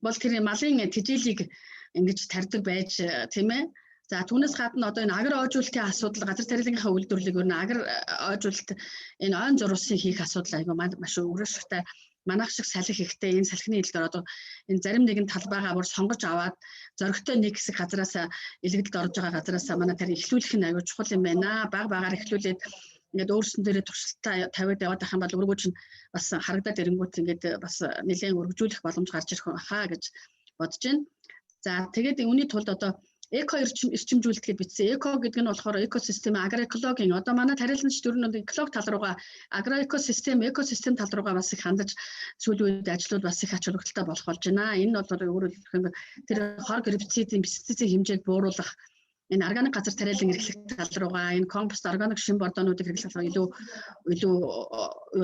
бол тэр малын тэжээлийг ингэж тарьдаг байж, тийм ээ. За, түүнээс гадна одоо энэ агар ойжуулалтын асуудал, газар тариалангийнхаа үйлдвэрлэлийг ер нь агар ойжуулалт, энэ ойн зурулсын хийх асуудал айгүй маш өрөөшгтэй. Манайх шиг салхи ихтэй энэ салхины хэлдгээр одоо энэ зарим нэгэн талбайгаа бүр сонгож аваад зоригтой нэг хэсэг газраас, илгэдэлд орж байгаа газраас манай тэр эхлүүлэх нь айгүй чухал юм байна. Баг багаар эхлүүлээд ингээд өөрсөн дээрээ туршилтаа тавиад яваад байх юм бол өргөөж нь бас харагдаад ирэнгүүт ингээд бас нэлээд өргөжүүлэх боломж гарч ирэх хаа гэж бодож байна. За, тэгээд үүний тулд одоо эко эрчимжүүлэлт гэж бичсэн. Эко гэдэг нь болохоор экосистем, агроэкологийн, одоо манай тариаланч дөрөв нь экологи тал руугаа, агроэкосистем, экосистем тал руугаа бас их хандаж сүүлийн үед ажиллавал бас их ач холбогдолтой болох болж байна. Энэ нь бол өөрөөр хэлэх юм тэр хорг гербицидийн, пестицидийн хэмжээг бууруулах, энэ органик газар тариалан эрхлэх тал руугаа, энэ компост, органик шин бордоонуудыг хэрэглэх талаар илүү юу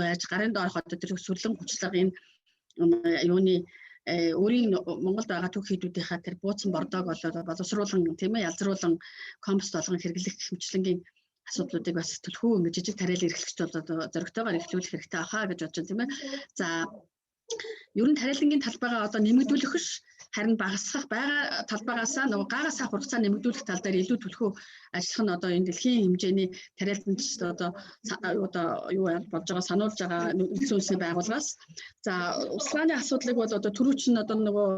яаж гарын доорх одоо тэр сүрлэн хучлага, энэ юуны өөрийн Монголд байгаа түүх хийдүүдийнхаа тэр бууцсан бордоог болоод боловсруулан, тийм ээ, ялзруулан компост болгон хэрэглэх хэмжлэнгийн асуудлуудыг бас төлхөө ингэж жижиг тариалан эрхлэгч бол зоригтойгоор эхлүүлэх хэрэгтэй ахаа гэж бодож байна, тийм ээ. За, ер нь тариалангийн талбайгаа одоо нэмэгдүүлэх биш, харин багасгах, байгаа талбайгаасаа нөгөө гаагаасаа хугацаа нэмэгдүүлэх тал дээр илүү түлхүү ажиллах нь одоо энэ дэлхийн хэмжээний тариаланч одоо юу болж байгаа, сануулж байгаа нэгдсэн үндэсний байгууллагаас. За, услааны асуудлыг бол одоо түрүү чинь одоо нөгөө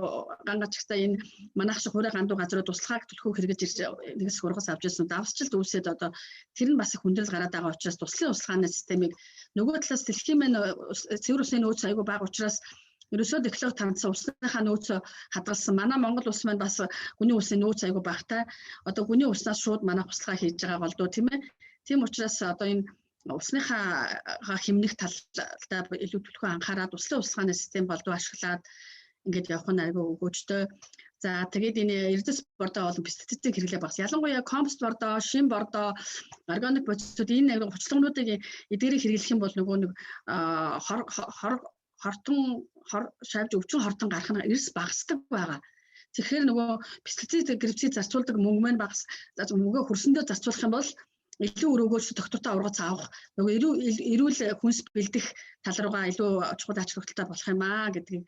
ган гачигтай энэ манайх шиг хуурай гандуу газрууд услахааг түлхүү хэрэгжилж ирж нэгс хургас авч ирсэн давсчлалт үүсээд одоо тэр нь бас их хүндрэл гараад байгаа учраас туслын услааны системийг, нөгөө талаас дэлхийн маань цэвэр усны нөөц айгүй бага учраас Ерөөсөө технологи тандсан, усныхаа нөөц хадгалсан. Манай Монгол улс маань бас гүний усны нөөц айгүй багатай. Одоо гүний уснаас шууд манай хуслага хийж байгаа болдоо, тийм ээ. Тийм учраас одоо энэ усныхаа хэмнэх талдаа илүү түлхүү анхаарад, услын услагааны систем болдоо ашиглаад ингээд явах нь айгүй өгөөжтэй. За, тэгээд энэ эрдэс бордоо болон пестицидийг хэрэглээ багас. Ялангуяа компост бордоо, шим бордоо, органик бодисууд, энэ айгүй хуцлагнуудыг эдгээрийг хэрэглэх юм бол нөгөө нэг хор хор хортон хор шавж өвчин хортон гарах нь эрс багасдаг байгаа. Тэгэхээр нөгөө пестицид, гербицид зарцуулдаг мөнгө маань багас, мөнгөө хөрсөндөө зарцуулах юм бол илүү үр өгөөж, доктортой ургац авах, нөгөө эрүүл хүнс бэлдэх тал руугаа илүү чухал ач холбогдолтой болох юм аа гэдгийг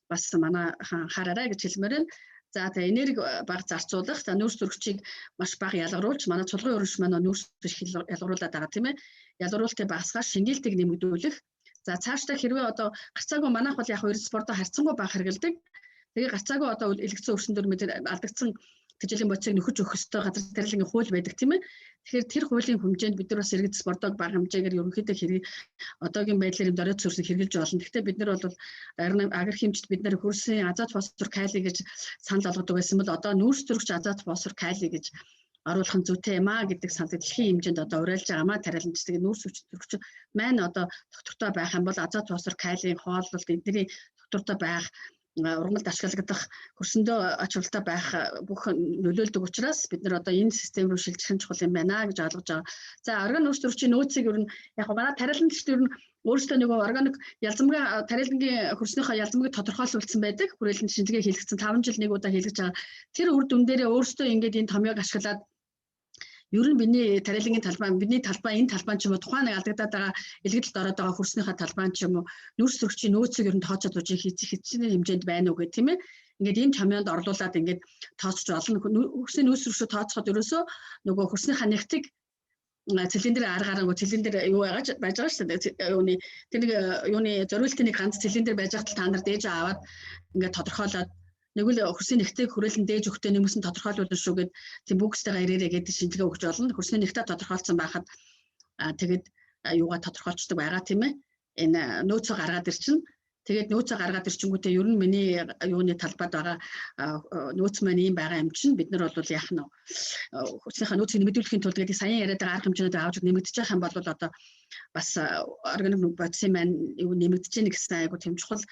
бас манай анхаараарай гэж хэлмээр байна. За, тэгээ энерги бага зарцуулах, за, нүүрс төрөгчийг маш бага ялгаруулж, манай цулгын өрнөш маань нүүрс төрөгч ялгаруулад байгаа, тийм ээ. Ялгаруулалтыг багасгаад шингээлтийг нэмэгдүүлэх. За, цаашдаа хэрвээ одоо гарцаагүй манайх бол яг эрдэс бордоо харьцангуй бага хэрэгэлдэг. Тэгээ гарцаагүй одоо элэгцэн өрсөн дөр мэдээ алдагдсан тэжээлийн бодисыг нөхөж өгөх ёстой газар тариалангийн хууль байдаг, тийм ээ. Тэгэхээр тэр хуулийн хэмжээнд бид нар бас иргэд бордоог бага хэмжээгээр ерөнхийдөө хэрэг одоогийн байдлаар юм дөрөд сүрсийг хэрэгжилж болно. Гэхдээ бид нар бол агрохимичд бид нар хөрсөн азот, фосфор, кали гэж санал болгодог байсан бол одоо нүүрс төрөгч азот, фосфор, кали гэж оруулах нь зүйтэй юм а гэдэг саналыг дэлхийн хэмжээнд одоо уриалж байгаа маа тариаланч. Тэгээ нүүрс төрөгч маань одоо доктортой байх юм бол азот, фосфор, калийн хооллолт, эдний доктортой байх, ургамалд ашиглагдах, хөрсөндөө ач холбогдолтой байх бүх нөлөөлдөг учраас бид нар одоо энэ систем рүү шилжих нь чухал юм байна гэж ойлгож байгаа. За, орган нүүрс төрөгчийн нөөцийг ер нь яг манай тариаланч ер нь өөрөөсөө нөгөө органик ялзамгаа, тариалангийн хөрснийхөө ялзамгийг тодорхойлуулсан байдаг. Хүрээлэн шинжилгээ хийлгэсэн, 5 жил нэг удаа хийлгэж байгаа. Тэр үр дүн дээрээ өөрөөсөө ингээд энэ томьёог ашиглаад ер нь бидний тариалангийн талбай, бидний талбай, энэ талбай ч юм уу, тухайн нэг алдагдаад байгаа, илгэдэлд ороод байгаа хөрснийхөө талбай ч юм уу, нүүрс төрөгчийн нөөцийг ер нь тооцоод үжи хичнээн хэмжээнд байна уу гэх, тийм ээ. Ингээд энэ томьёонд орлуулад ингээд тооцож олно. Хөрсний нөөц төрөгчөө тооцоход ерөөсөө нөгөө хөрснийхаа нэгтэг цилиндр аргаар, нөгөө цилиндр юу байгаж байж байгаа шүү дээ. Юуны тэр нэг юуны зориултын нэг ганц цилиндр байж байхад та нар дээж аваад ингээд тодорхойлоод, нэг л хөрсний нэгтийг хүрээлэн дээж өгтөө нэмсэн тодорхойлуулна шүү гэд, тийм бүкстэйгээ ирээрээ гэдэг шинжилгээ өгч болно. Хөрсний нэгтээ тодорхойлцсон байхад тэгээд юугаа тодорхойлцдог байгаа, тийм ээ. Энэ нөөцөө гаргаад ирчин. Тэгээд нөөцөө гаргаад ирчингүүтээ ер нь миний юуны талбайд байгаа нөөц маань ийм байгаа юм чинь бид нар бол яах нь хөрснийхаа нөөцийг нэмэгдүүлэхийн тулд гэдэг саяхан яриад байгаа арга хэмжээнүүд авч нэмэгдэж байгаа юм бол одоо бас органик бодисын маань юу нэмэгдэж гэнэ гэсэн айгу тийм чухал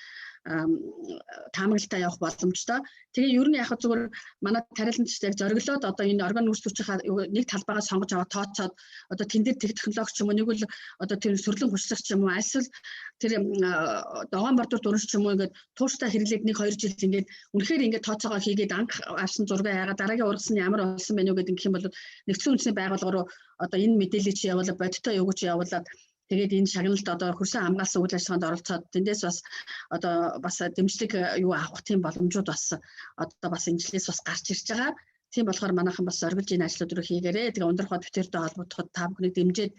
таамаглалтай явах боломжтой. Тэгээ ер нь яг зүгээр манай тариаланч яг зориглоод одоо энэ орган нүүрс төрчийнхаа нэг талбайгаа сонгож аваад тооцоод, одоо тэн дээр тэг технологи ч юм уу, нэг л одоо тэр сөрлөн хушлах ч юм уу, альсвал тэр догоон бордор дуран ч юм уу, ингээд тууштай хэрэглээд 1 2 жил ингээд үнэхээр ингээд тооцоогоо хийгээд, анх авсан зургийг хайгаад, дараагийн ургасан нь ямар болсон бэ гэдэг ингэх юм бол нэгдсэн үндэсний байгууллага руу одоо энэ мэдээллийг чи явуулаад, бодиттой юу гэж явуулаад, тэгээд энэ шагналд одоо хөрсөн хамгаалсан үйл ажиллагаанд оролцоод, тэндээс бас одоо бас дэмжлэг юу авах тийм боломжууд бас одоо бас энэ жилээс бас гарч ирж байгаа. Тийм болохоор манайхан бас зориглож энэ ажлууд руу хийгээрэй. Тэгээ ундрах битэртэй холбогдоход та бүхнийг дэмжиж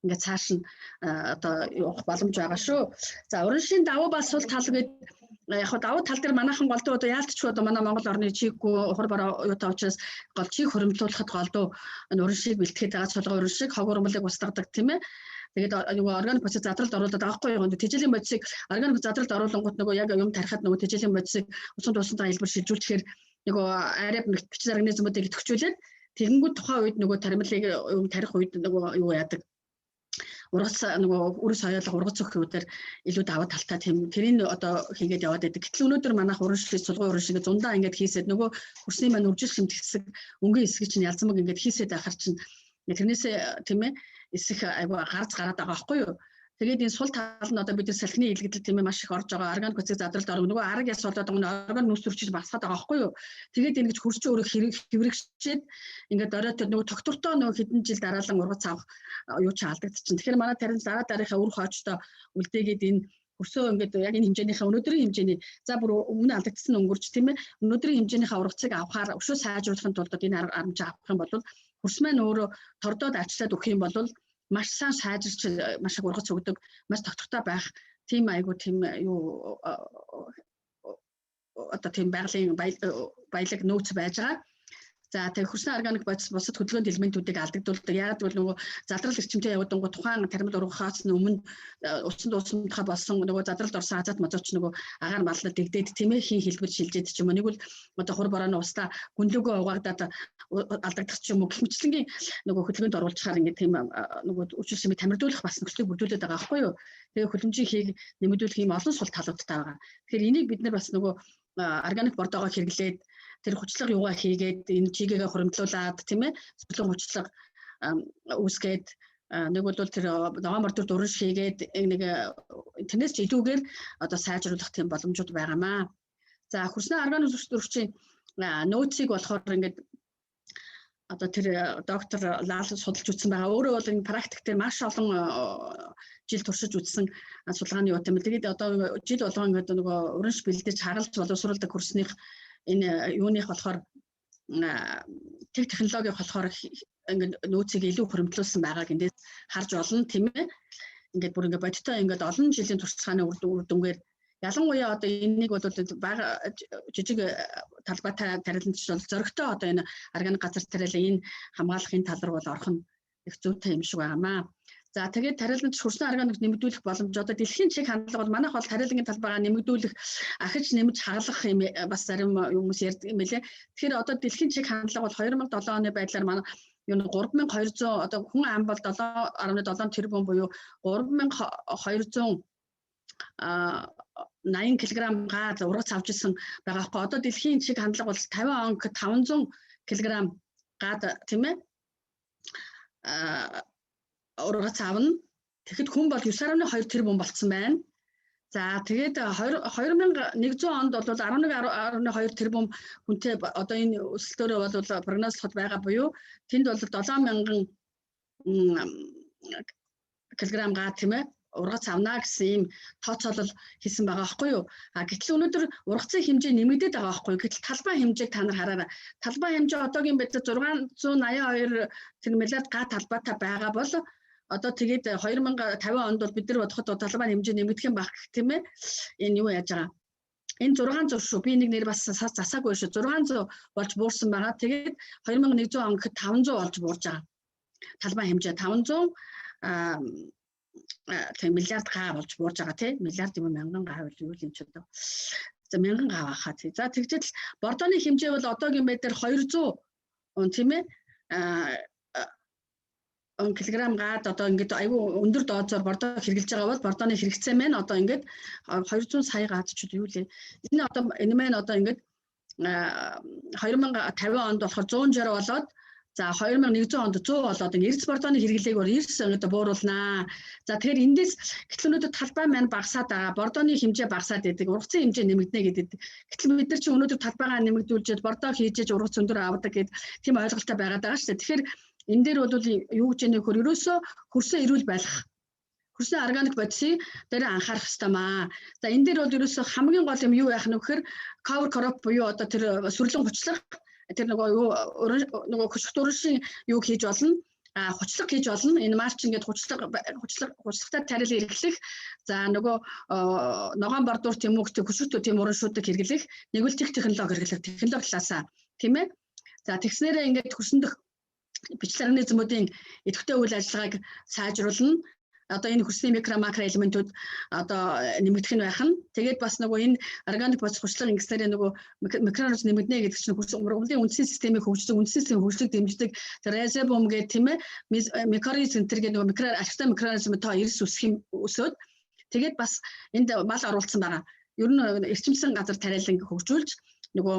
ингээд цааш нь одоо явах боломж байгаа шүү. За, урамшийн давуу ба сул тал гээд, яг хаа давуу тал дээр манайхан голдуу одоо яалтчгүй одоо манай Монгол орны чиггүй ухар бараа юутай учраас гол чиг хуримтлуулахад голдуу энэ урамшийг бэлтгэхэд байгаа, цулгын урамшиг хог урмлыг устгадаг, тийм ээ. Тэгээд нөгөө органик бодис задралд оруулаад байгаа байхгүй юу? Тэжээлийн бодисыг органик задралд оруулангууд нөгөө яг юм тарихад нөгөө тэжээлийн бодисыг усан тусантаа хэлбэр шилжүүлэхээр нөгөө арай бичил организмуудыг идэвхжүүлээд, тэгэнгүүт тухайн үед нөгөө таримлыг юм тарих үед нөгөө юу яадаг, ургац нөгөө өрс соёолох, ургац өгөх юудаар илүү даваа талтай, тийм, тэрийг одоо хийгээд яваад байдаг. Гэтэл өнөөдөр манайх уран шиг, сулгын уран шиг зундаа ингээд хийсэд нөгөө хөрсний маань үржил шимт хэсэг, өнгийн хэсэг чинь ялзамаг ингээд хийсэд байхар чинь тэрнээсээ, тийм ээ, эсэх айгу гарц гараад байгаа байхгүй юу? Тэгээд энэ сул тал нь одоо бид нар салхины илгэдэл, тийм ээ, маш их орж байгаа, органик бодисыг задралд орно, нөгөө арга яс болоод байгаа, орган нүүрс төрчиж багасгаад байгаа байхгүй юу? Тэгээд ингэж хөрч өөрөө хэврэгчээд ингээд оройтой нөгөө тогтвортой нөгөө хэдэн жил дараалан ургац авах юу ч алдагдчихэв. Тэгэхээр манай тарин дараа дараахаа үр хоочтой үлдээгээд энэ хөрсөө ингээд яг энэ хэмжээнийхээ, өнөөдрийн хэмжээний, за, бүр өмнө алдагдсан өнгөрч, тийм ээ, өнөөдрийн хэмжээнийхээ ургацыг авахаар өшөө сайжруулахын тулд энэ арга хэмжээ авах юм бол хөрс маань өөрөө тордоод ачлаад өгөх юм бол маш сайн сайжирч, маш их ургац өгдөг, маш тогтвортой байх тийм айгу тийм юу одоо тийм байгалийн баялаг нөөц байж байгаа. За тэгээ хөрсний органик бодис бусад хөдөлгөөнт элементүүдийг алдагдуулдаг. Яг гэвэл нөгөө задрал эрчимтэй явагдангууд тухайн тармил ургахаас өмнө усан дуусамтхаа болсон нөгөө задралд орсон азот мазоч нөгөө агаар малнад дэгдээд, тийм ээ, хийн хэлбэр шилжээд ч юм уу, нэг бол одоо хур борооны устаа гүнлөөгөө угаагдаад алдагдах ч юм уу, гэх мэтлэнгийн нөгөө хөдөлгөөнд оруулчихаар ингээд тийм нөгөө үчил шимийг тамирдуулах бас нөхцөлийг бүрдүүлээд байгаа байхгүй юу. Тэгээ хөлөмжийн хийг нэмэгдүүлэх юм олон сул талуудтай байгаа. Тэгэхээр энийг бид нар бас нөгөө органик бордоогоо хэрэглээд, тэр хучлага юугаа хийгээд, энэ чигээгээ хуримтлуулад, тийм ээ, зөвлөн хучлага үүсгээд, нэг бол тэр ногоон мордор дуран хийгээд, нэг тэрнээс ч илүүгээр одоо сайжруулах тийм боломжууд байгаамаа. За, хөрсний органик зөрчийн нөөцийг болохоор ингээд одоо тэр доктор Лал судалж үзсэн байгаа. Өөрөө бол энэ практик дээр маш олон жил туршиж үзсэн судалгааны юу юм. Тэгээд одоо жил болгон ингээд нөгөө уранш бэлдэж хагалж боловсруулдаг хөрснийх энэ юуных болохоор тэг технологийн болохоор ингээд нөөцийг илүү хуримтлуулсан байгааг эндээс харж олно, тийм ээ. Ингээд бүр ингээд бодиттой ингээд олон жилийн туршлагын үр дүнгээр, ялангуяа одоо энийг бол бага жижиг талбайтай тариаланч бол зоригтой одоо энэ органик газар тариалан энэ хамгаалахын тал руу бол орох нь их зүйтэй юм шиг байнамаа. За, тэгээд тариаланч хөрсөн органик нэмэгдүүлэх боломж, одоо дэлхийн чиг хандлага бол манайх бол тариалангийн талбайгаа нэмэгдүүлэх, ахиж нэмж хагалах юм бас зарим хүмүүс ярьдаг юм билээ. Тэгэхээр одоо дэлхийн чиг хандлага бол 2007 оны байдлаар манай юу 3200, одоо хүн ам бол 7.7 тэрбум буюу 3200 80 кг газ ургац авч ирсэн байгаа байхгүй. Одоо дэлхийн чиг хандлага бол 50 он 500 кг гад, тийм ээ, ургац авна. Тэгэхэд хүн бол 9.2 тэрбум болцсон байна. За, тэгээд 2100 онд бол 11.2 тэрбум хүнтэй одоо энэ өсөлтөөрөө бол прогнозлоход байгаа буюу тэнд бол 7000 кг га, тийм ээ, ургац авна гэсэн ийм тооцоолол хийсэн байгаа байхгүй юу. А гэтэл өнөөдөр ургацын хэмжээ нэмэгдээд байгаа байхгүй юу. Гэтэл талбай хэмжээг та нар хараарай. Талбай хэмжээ одоогийн байдлаар 682 тэр миллиард га талбайтай байгаа бол одоо тэгээд 2050 онд бол бид нар бодоход талбай хэмжээ нэмэгдэх юм байх, тийм ээ. Энэ юу яаж байгаа? Энэ 600 шүү. Би нэг нэр бас засаагүй шүү. 600 болж буурсан байгаа. Тэгээд 2100 он гэхэд 500 болж буурж байгаа. Талбай хэмжээ 500 тийм миллиард га болж буурж байгаа, тий, миллиард юм, мянган га бол юу юм ч одоо. За, мянган га баха, тий. За, тэгжэл бордооны хэмжээ бол одоогийн байдлаар 200, тийм ээ, килограмм гад одоо ингээд айгүй өндөр дозоор бордоо хэрглэж байгаа бол бордооны хэрэгцээ маань одоо ингээд 200 сая гад ч юу лээ. Энэ одоо энэ маань одоо ингээд 2050 онд болохоор 160 болоод, за, 2100 онд 100 болоод ингээ эрдэс бордооны хэрэглээг бол 90 одоо бууруулнаа. За, тэгэхээр эндээс гэтэл өнөөдөр талбай маань багасаад байгаа. Бордооны хэмжээ багасаад идэг, ургацын хэмжээ нэмэгдэнэ гэдэг. Гэтэл бид нар чинь өнөөдөр талбайгаа нэмэгдүүлжээд, бордоо хийжээж ургац өндөр авдаг гэд тийм ойлголттой байгаад байгаа шүү дээ. Тэгэхээр энэ дээр бол юу гэж яах вэ? Ерөөсөө хөрсөө эрүүл байх, хөрсөн органик бодисыг дээр анхаарах хэрэгтэй маа. За, энэ дээр бол ерөөсөө хамгийн гол юм юу яах нь гэхээр cover crop буюу одоо тэр сүрлэн хучлах, тэр нөгөө юу, нөгөө хөшигт ураншийн юу хийж болно, хучлаг хийж болно. Энэ mulching гээд хучлаг хуучлагтай тариал эргэлэх. За, нөгөө ногоон бордуур тийм үү, хөшигт тийм ураншуудыг хэрэглэх. Нэгвэл тех технологи хэрэглэх. Технологи талаасаа, тийм ээ. За, тэгснээрээ ингээд хөрсөндөх бичлэг организмуудын идэвхтэй үйл ажиллагааг сайжруулна, одоо энэ хөрсний микро макро элементүүд одоо нэмэгдэх нь байх нь. Тэгээд бас нөгөө энэ органик бодис хучлага ингэснээрээ нөгөө микроорганизм нэмэгдэнэ гэдэг чинь хөрс ургамлын үндсэн системийг хөгжүүлдэг, үндсэн системийг хөгжлөг дэмждэг тэр райзобиум гэх, тийм ээ, микориз энэ гэх нөгөө микро ашигтай микроорганизм тоо эрс өсөх юм өсөөд, тэгээд бас энд мал оруулсан байгаа. Ер нь эрчимсэн газар тариалан хөгжүүлж, нөгөө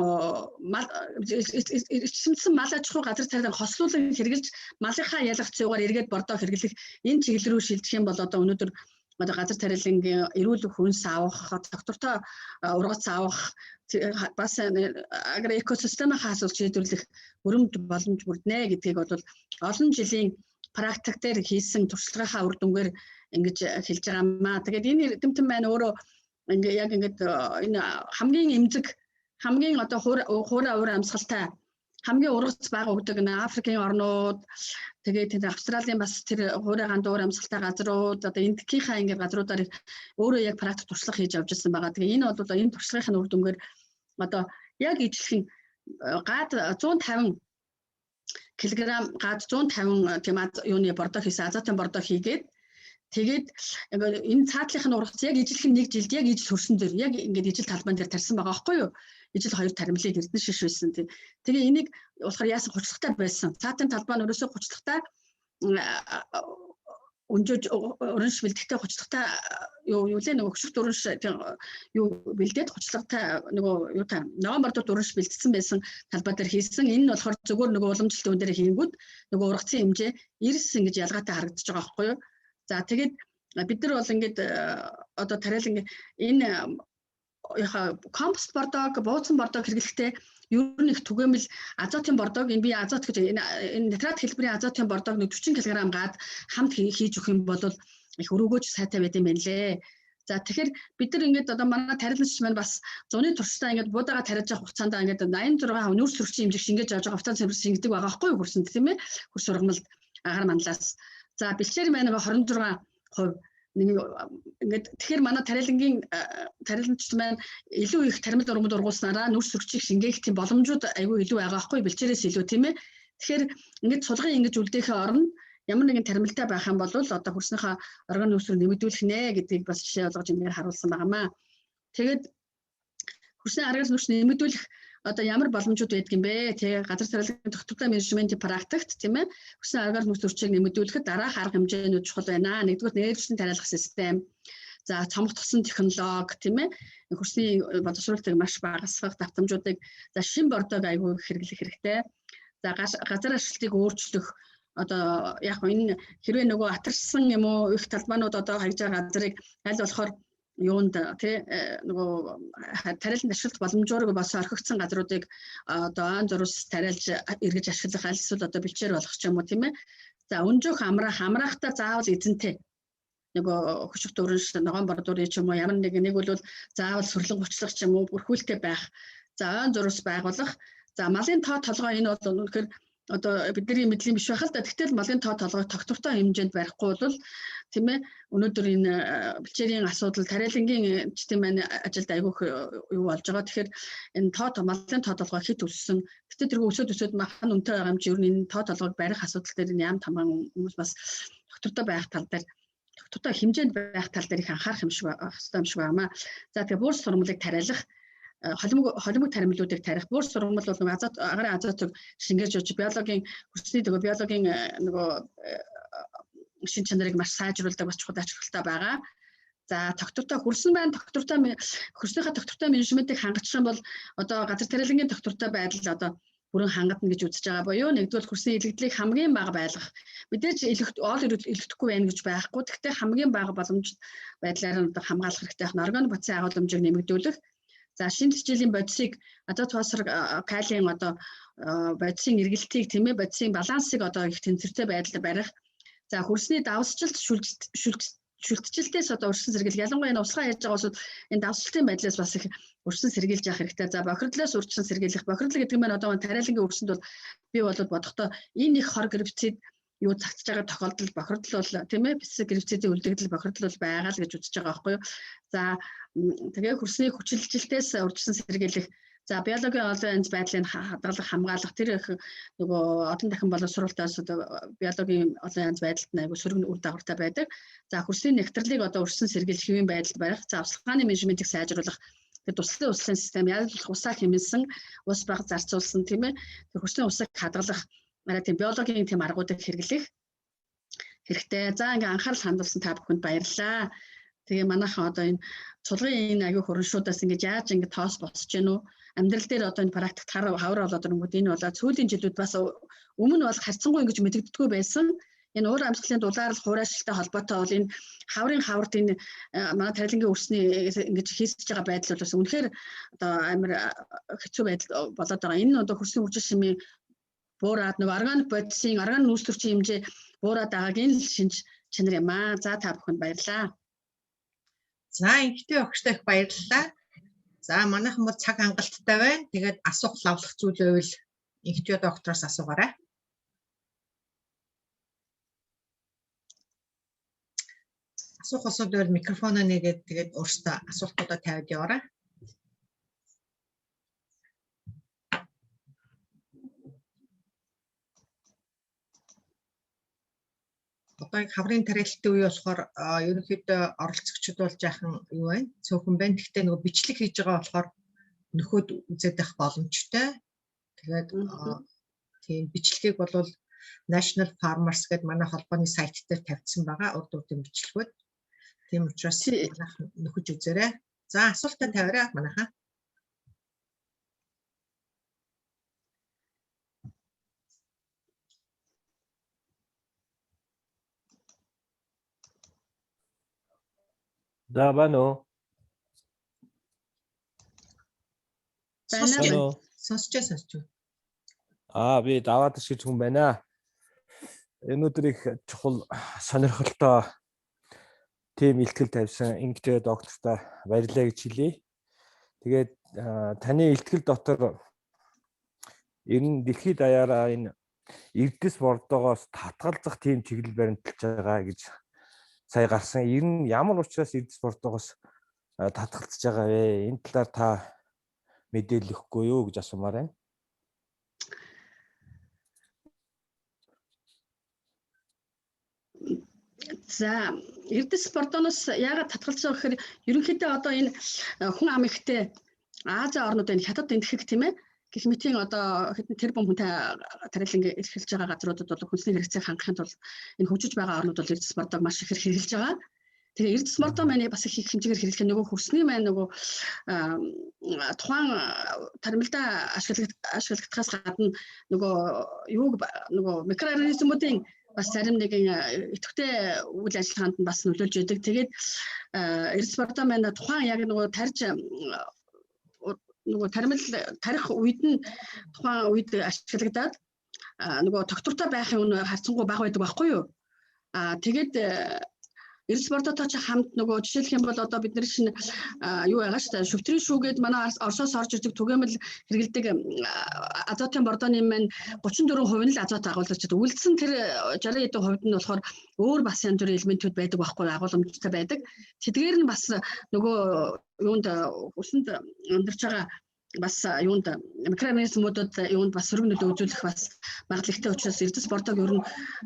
мал эрчимсэн мал аж ахуй газар тариалан хослуулан хэрэгжилж, малынхаа ялах зүйгээр эргээд бордоо хэрэглэх энэ чиглэл рүү шилжих юм бол одоо өнөөдөр одоо газар тариалангийн эрүүл хүнс авах, тогтвортой ургац авах, бас агроэкосистемийн асуудал шийдвэрлэх өрөмж боломж бүрднэ гэдгийг бол олон жилийн практик дээр хийсэн туршлагынхаа үр дүнгээр ингэж хэлж байгаа юмаа. Тэгээд энэ эрдэмтэн маань өөрөө ингээ яг ингээд энэ хамгийн эмзэг, хамгийн одоо хуурай уур амьсгалтай, хамгийн ургац бага өгдөг нэ Африкийн орнууд, тэгээд тэр Австралийн бас тэр хуурай гандуур амьсгалтай газрууд, одоо Энэтхэгийнхаа ингээд газруудаар өөрөө яг практик туршлага хийж авч ирсэн байгаа. Тэгээ энэ бол энэ туршлагын үр дүнгээр одоо яг ижилхэн гад 150 кг гад 150 тийм юуны бордоо хийсэн, азотын бордоо хийгээд тэгээд энэ цаатлынх нь ургац яг ижилхэн нэг жилд яг ижил хөрсөн дээр яг ингээд ижил талбайн дээр тарьсан байгаа байхгүй юу? Ижил хоёр таримлыг эрдэнэ шиш байсан тийм. Тэгээ энийг болохоор яасан хуцлагтай байсан. Цаатын талбай нь ерөөсөө хуцлагтай өнжөөж өрнш бэлтгэхдээ хуцлагтай юу юу лээ нөгөө хөшигт өрнш юу бэлдээд хуцлагтай нөгөө юу та ногоон бордод өрнш бэлдсэн байсан талбай дээр хийсэн. Энэ нь болохоор зөвхөн нөгөө уламжлалт өн дээр хийнгүүт нөгөө ургацын хэмжээ 90 гэж ялгаатай харагдаж байгаа байхгүй юу? За тэгээд бид нар бол ингээд одоо тариалан энэ яха компост бордог, бууцсан бордог хэрэглэхдээ ер нь их түгээмэл азотын бордог энэ би азот гэж энэ нитрат хэлбэрийн азотын бордог нэг 40 кг гад хамт хийж өгөх юм бол их өрөөгөөч сайтай байд юм байна лээ. За тэгэхээр бид нар ингээд одоо манай тариаланч маань бас зуны туршдаа ингээд буудаага тариаж явах хугацаанд ингээд 86% нүүрс төрчийн хэмжээг шингээж авч байгаа автан цэвэр шингэдэг байгаа байхгүй юу хөрсөнд тийм ээ хөрс ургамалд агаар манлаас. За бэлчээр маань 26% нэг ингээд тэгэхээр манай тариалангийн тариаланчд маань илүү их таримл ургамал ургуулснараа нүрс сөргчийг шингээх тийм боломжууд айгүй илүү байгаа байхгүй бэлчээрээс илүү тийм ээ. Тэгэхээр ингээд сулгын ингэж үлдээхээ орно ямар нэгэн таримлтай байх юм бол одоо хөрснийхөө орган нөөцрөө нэмэгдүүлэх нэ гэдгийг бас жишээ болгож энэ харуулсан байгаамаа. Тэгээд хөрсний аргал нөөц нэмэгдүүлэх одоо ямар боломжууд байдаг юм бэ? Тэ газар тариалан тогтвортой менежментийн практикт тийм ээ. Хүссэн аргаар нөөц төрчийг нэмэгдүүлэхэд дараах арга хэмжээнүүд чухал байна. Нэгдүгээр нээлттэй тариалах систем. За цомгдсон технологи тийм ээ. Хөрсний боловсруулалтыг маш багасгах давтамжуудыг за шин бордог айгүй хэрэглэх хэрэгтэй. За газар ашиглалтыг өөрчлөх одоо яг энэ хэрвээ нөгөө атарсан юм уу их талбайнууд одоо хайж байгаа газрыг аль болохоор юунд тий нөгөө тариалан ашиглах боломжоор бас орхигдсон газруудыг одоо он зурус тариалж эргэж ашиглах аль эсвэл одоо бэлчээр болгох ч юм уу тийм ээ. За өнжөөх амраах амраахтаа заавал эзэнтэй нөгөө хөшиг дөрөнш ногоон бордуурын ч юм уу ямар нэг нэг бол заавал сүрлэн гучлах ч юм уу бүрхүүлтэй байх. За он зурус байгуулах. За малын тоо толгой энэ бол үнэхээр одоо бидний мэдлийн биш байх л да. Тэгтэл малын тоо толгойг тогтвортой хэмжээнд барихгүй бол тийм ээ өнөөдөр энэ бэлчээрийн асуудал тариалангийн ч тийм маань ажилд айгүйх юу болж байгаа. Тэгэхээр энэ тоо малын тоо толгой хит өссөн. Тэгтэл тэргүй өсөд өсөд махан үнэтэй байгаа юм чи ер нь энэ тоо толгойг барих асуудал дээр энэ ям тамгаан хүмүүс бас тогтвортой байх тал дээр тогтвортой хэмжээнд байх тал дээр их анхаарах юм шиг байх хэрэгтэй юм шиг байна. За тэгээ буур сурмалыг тариалах холимог таримлуудыг тарих. Буур сургамал бол нөгөө азот агарын азотыг шингээж явж биологийн хөрсний нөгөө биологийн нөгөө шин чанарыг маш сайжруулдаг бас чухал ач холбогдолтой байгаа. За тогтвортой хөрсөн байна. Тогтвортой хөрснийхээ тогтвортой менежментийг хангачих юм бол одоо газар тариалангийн тогтвортой байдал одоо бүрэн хангадна гэж үзэж байгаа буюу нэгдүгээр хөрсний илэгдлийг хамгийн бага байлгах. Мэдээж ол илэгдэхгүй байна гэж байхгүй. Гэхдээ хамгийн бага боломж байдлаар нь одоо хамгаалах хэрэгтэй байх. Орган бодисын агуулмжийг нэмэгдүүлэх. За шинэ хичээлийн бодисыг азот фосфор калийн одоо бодисын эргэлтийг тийм ээ бодисын балансыг одоо их тэнцвэртэй байдалд барих. За хөрсний давсчлалт шүлтжилтээс одоо урьдчилан сэргийлэх. Ялангуяа энэ услаа яаж байгаа улсууд энэ давсчлалтын байдлаас бас их урьдчилан сэргийлж явах хэрэгтэй. За бохирдлоос урьдчилан сэргийлэх. Бохирдол гэдэг нь одоо тариалангийн өрсөнд бол би бол бодохдоо энэ их хор гэрвцэд юу цагтж байгаа тохиолдолд бохирдол бол тийм ээ бисэг гэрвцэдийн үлдэгдэл бохирдол бол байгаа л гэж үзэж байгаа байхгүй юу. За тэгээ хөрсний хүчилжилтээс урьдчилан сэргийлэх. За биологийн олон янз байдлыг хадгалах, хамгаалах тэр их нөгөө олон дахин боловсруулалтаас одоо биологийн олон янз байдалд нь айгүй сөрөг үр дагавартай байдаг. За хөрсний нэгтрлийг одоо өрсөн сэргийлж хэвийн байдалд барих, за авсалгааны менежментийг сайжруулах. Тэр туслын услын систем яг л усаа хэмнэсэн, ус баг зарцуулсан тийм ээ. Тэр хөрсний усыг хадгалах арай тийм биологийн тийм аргуудыг хэрэглэх хэрэгтэй. За ингээ анхаарал хандуулсан та бүхэнд баярлалаа. Тэгээ манайхан одоо энэ цулгын энэ аягүй хөрөншүүдээс ингэж яаж ингэ тоос босч гэнэ үү? Амьдрал дээр одоо энэ практикт хавар болоод ирэнгүүт энэ болоо сүүлийн жилүүд бас өмнө бол харьцангуй ингэж мэдэгддэггүй байсан. Энэ уур амьсгалын дулаарл хураашилтай холбоотой бол энэ хаврын хаварт энэ манай тарилангийн өрсний ингэж хийсэж байгаа байдал бол бас үнэхээр одоо амар хэцүү байдал болоод байгаа. Энэ нь одоо хөрсний үржил шимийн буураад нөгөө органик бодисын орган нүүрс төрчийн хэмжээ буураад байгааг энэ л шинж чанар юм аа. За та бүхэнд баярлалаа. За инхтэй огштой их баярлалаа. За манайхан бол цаг хангалттай байна. Тэгээд асуух лавлах зүйл байвал инхтэй доктороос асуугаарай. Асуух асуудал байвал микрофоноо нэгээд тэгээд өөрсдөө асуултуудаа тавиад яваарай. Одоо яг хаврын тариалалтын үе болохоор ерөнхийдөө оролцогчид бол жаахан юу байна? Цөөхөн байна. Гэхдээ нөгөө бичлэг хийж байгаа болохоор нөхөд үзээд байх боломжтой. Тэгээд тийм бичлэгийг бол National Farmers гэдэг манай холбооны сайт дээр тавьсан байгаа урд урдын бичлэгүүд. Тийм учраас манайх нөхөж үзээрэй. За асуултаа тавиарай манайхаа. За байна уу? Сонсож байна. Сонсож сонсож. Аа би даваад шиг хүн байна. Өнөөдөр их чухал сонирхолтой тийм илтгэл тавьсан Ингэтэй доктортой баярлалаа гэж хэлье. Тэгээд таны илтгэл дотор ер нь дэлхийд даяараа энэ эрдэс бордоогоос татгалзах тийм чиглэл баримталж байгаа гэж сая гарсан. Ер нь ямар учраас эрдэс бордоогоос татгалзаж байгаа вэ? Энэ талаар та мэдээлэл өгөхгүй юу гэж асуумаар байна. За, эрдэс бордоноос яагаад татгалзаж байгаа гэхээр ерөнхийдөө одоо энэ хүн ам ихтэй Ази орнууд энэ хятад эндэхэг тийм ээ гэх мэтийн одоо хэдэн тэрбум хүнтэй тариалан эрхэлж байгаа газруудад бол хүнсний хэрэгцээг хангахын тулд энэ хөгжиж байгаа орнууд бол эрдэс бордог маш ихээр хэрэглэж байгаа. Тэгээ эрдэс бордоо маань бас их хэмжээгээр хэрэглэх нөгөө хөрсний маань нөгөө тухайн таримлдаа ашиглагдахаас гадна нөгөө юуг нөгөө микроорганизмуудын бас зарим нэгэн идэвхтэй үйл ажиллагаанд нь бас нөлөөлж өгдөг. Тэгээд эрдэс бордоо маань тухайн яг нөгөө тарж нөгөө таримл тарих үед нь тухайн үед ашиглагдаад нөгөө тогтвортой байх юм харьцангуй бага байдаг байхгүй юу? Аа тэгээд эрдэс бордотой чи хамт нөгөө жишээлх юм бол одоо бид нар чинь юу байгаа шүү дээ. Шөвтрийн шүүгээд манай Оросоос орж ирдэг түгээмэл хэрэгэлдэг азотын бордооны маань 34% нь л азот агуулж чаддаг. Үлдсэн тэр 60 хэдэн хувьд нь болохоор өөр бас янз бүрийн элементүүд байдаг байхгүй агуулмжтай байдаг. Тэдгээр нь бас нөгөө юунд өсөнд амьдарч байгаа бас юунд микроорганизмуудад юунд бас сөрөг нөлөө үзүүлэх бас магадлал ихтэй учраас эрдэс бордог ер нь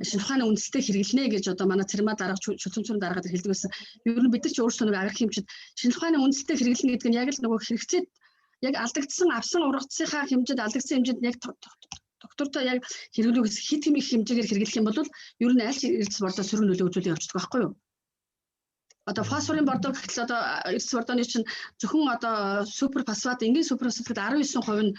шинэ ухааны үндэстэй хэрэглэнэ гэж одоо манай цэрмаа дарга чөлөмцөрөн даргаад хэлдэг байсан. Ер нь бид нар ч өөрсдөө нэг аграх хэмжид шинэ ухааны үндэстэй хэрэглэнэ гэдэг нь яг л нөгөө хэрэгцээд яг алдагдсан авсан ургацынхаа хэмжээнд алдагдсан хэмжээнд яг доктортой яг хэрэглүүх хит их хэмжээгээр хэрэглэх юм бол ер нь аль ч эрдэс бордоо сөрөг нөлөө үзүүлэх явцдаг байхгүй юу? Одоо фосфорын бордоо гэхэл одоо эрдэс бордооны чинь зөвхөн одоо супер фосфат, энгийн супер фосфат гэхэд 19% нь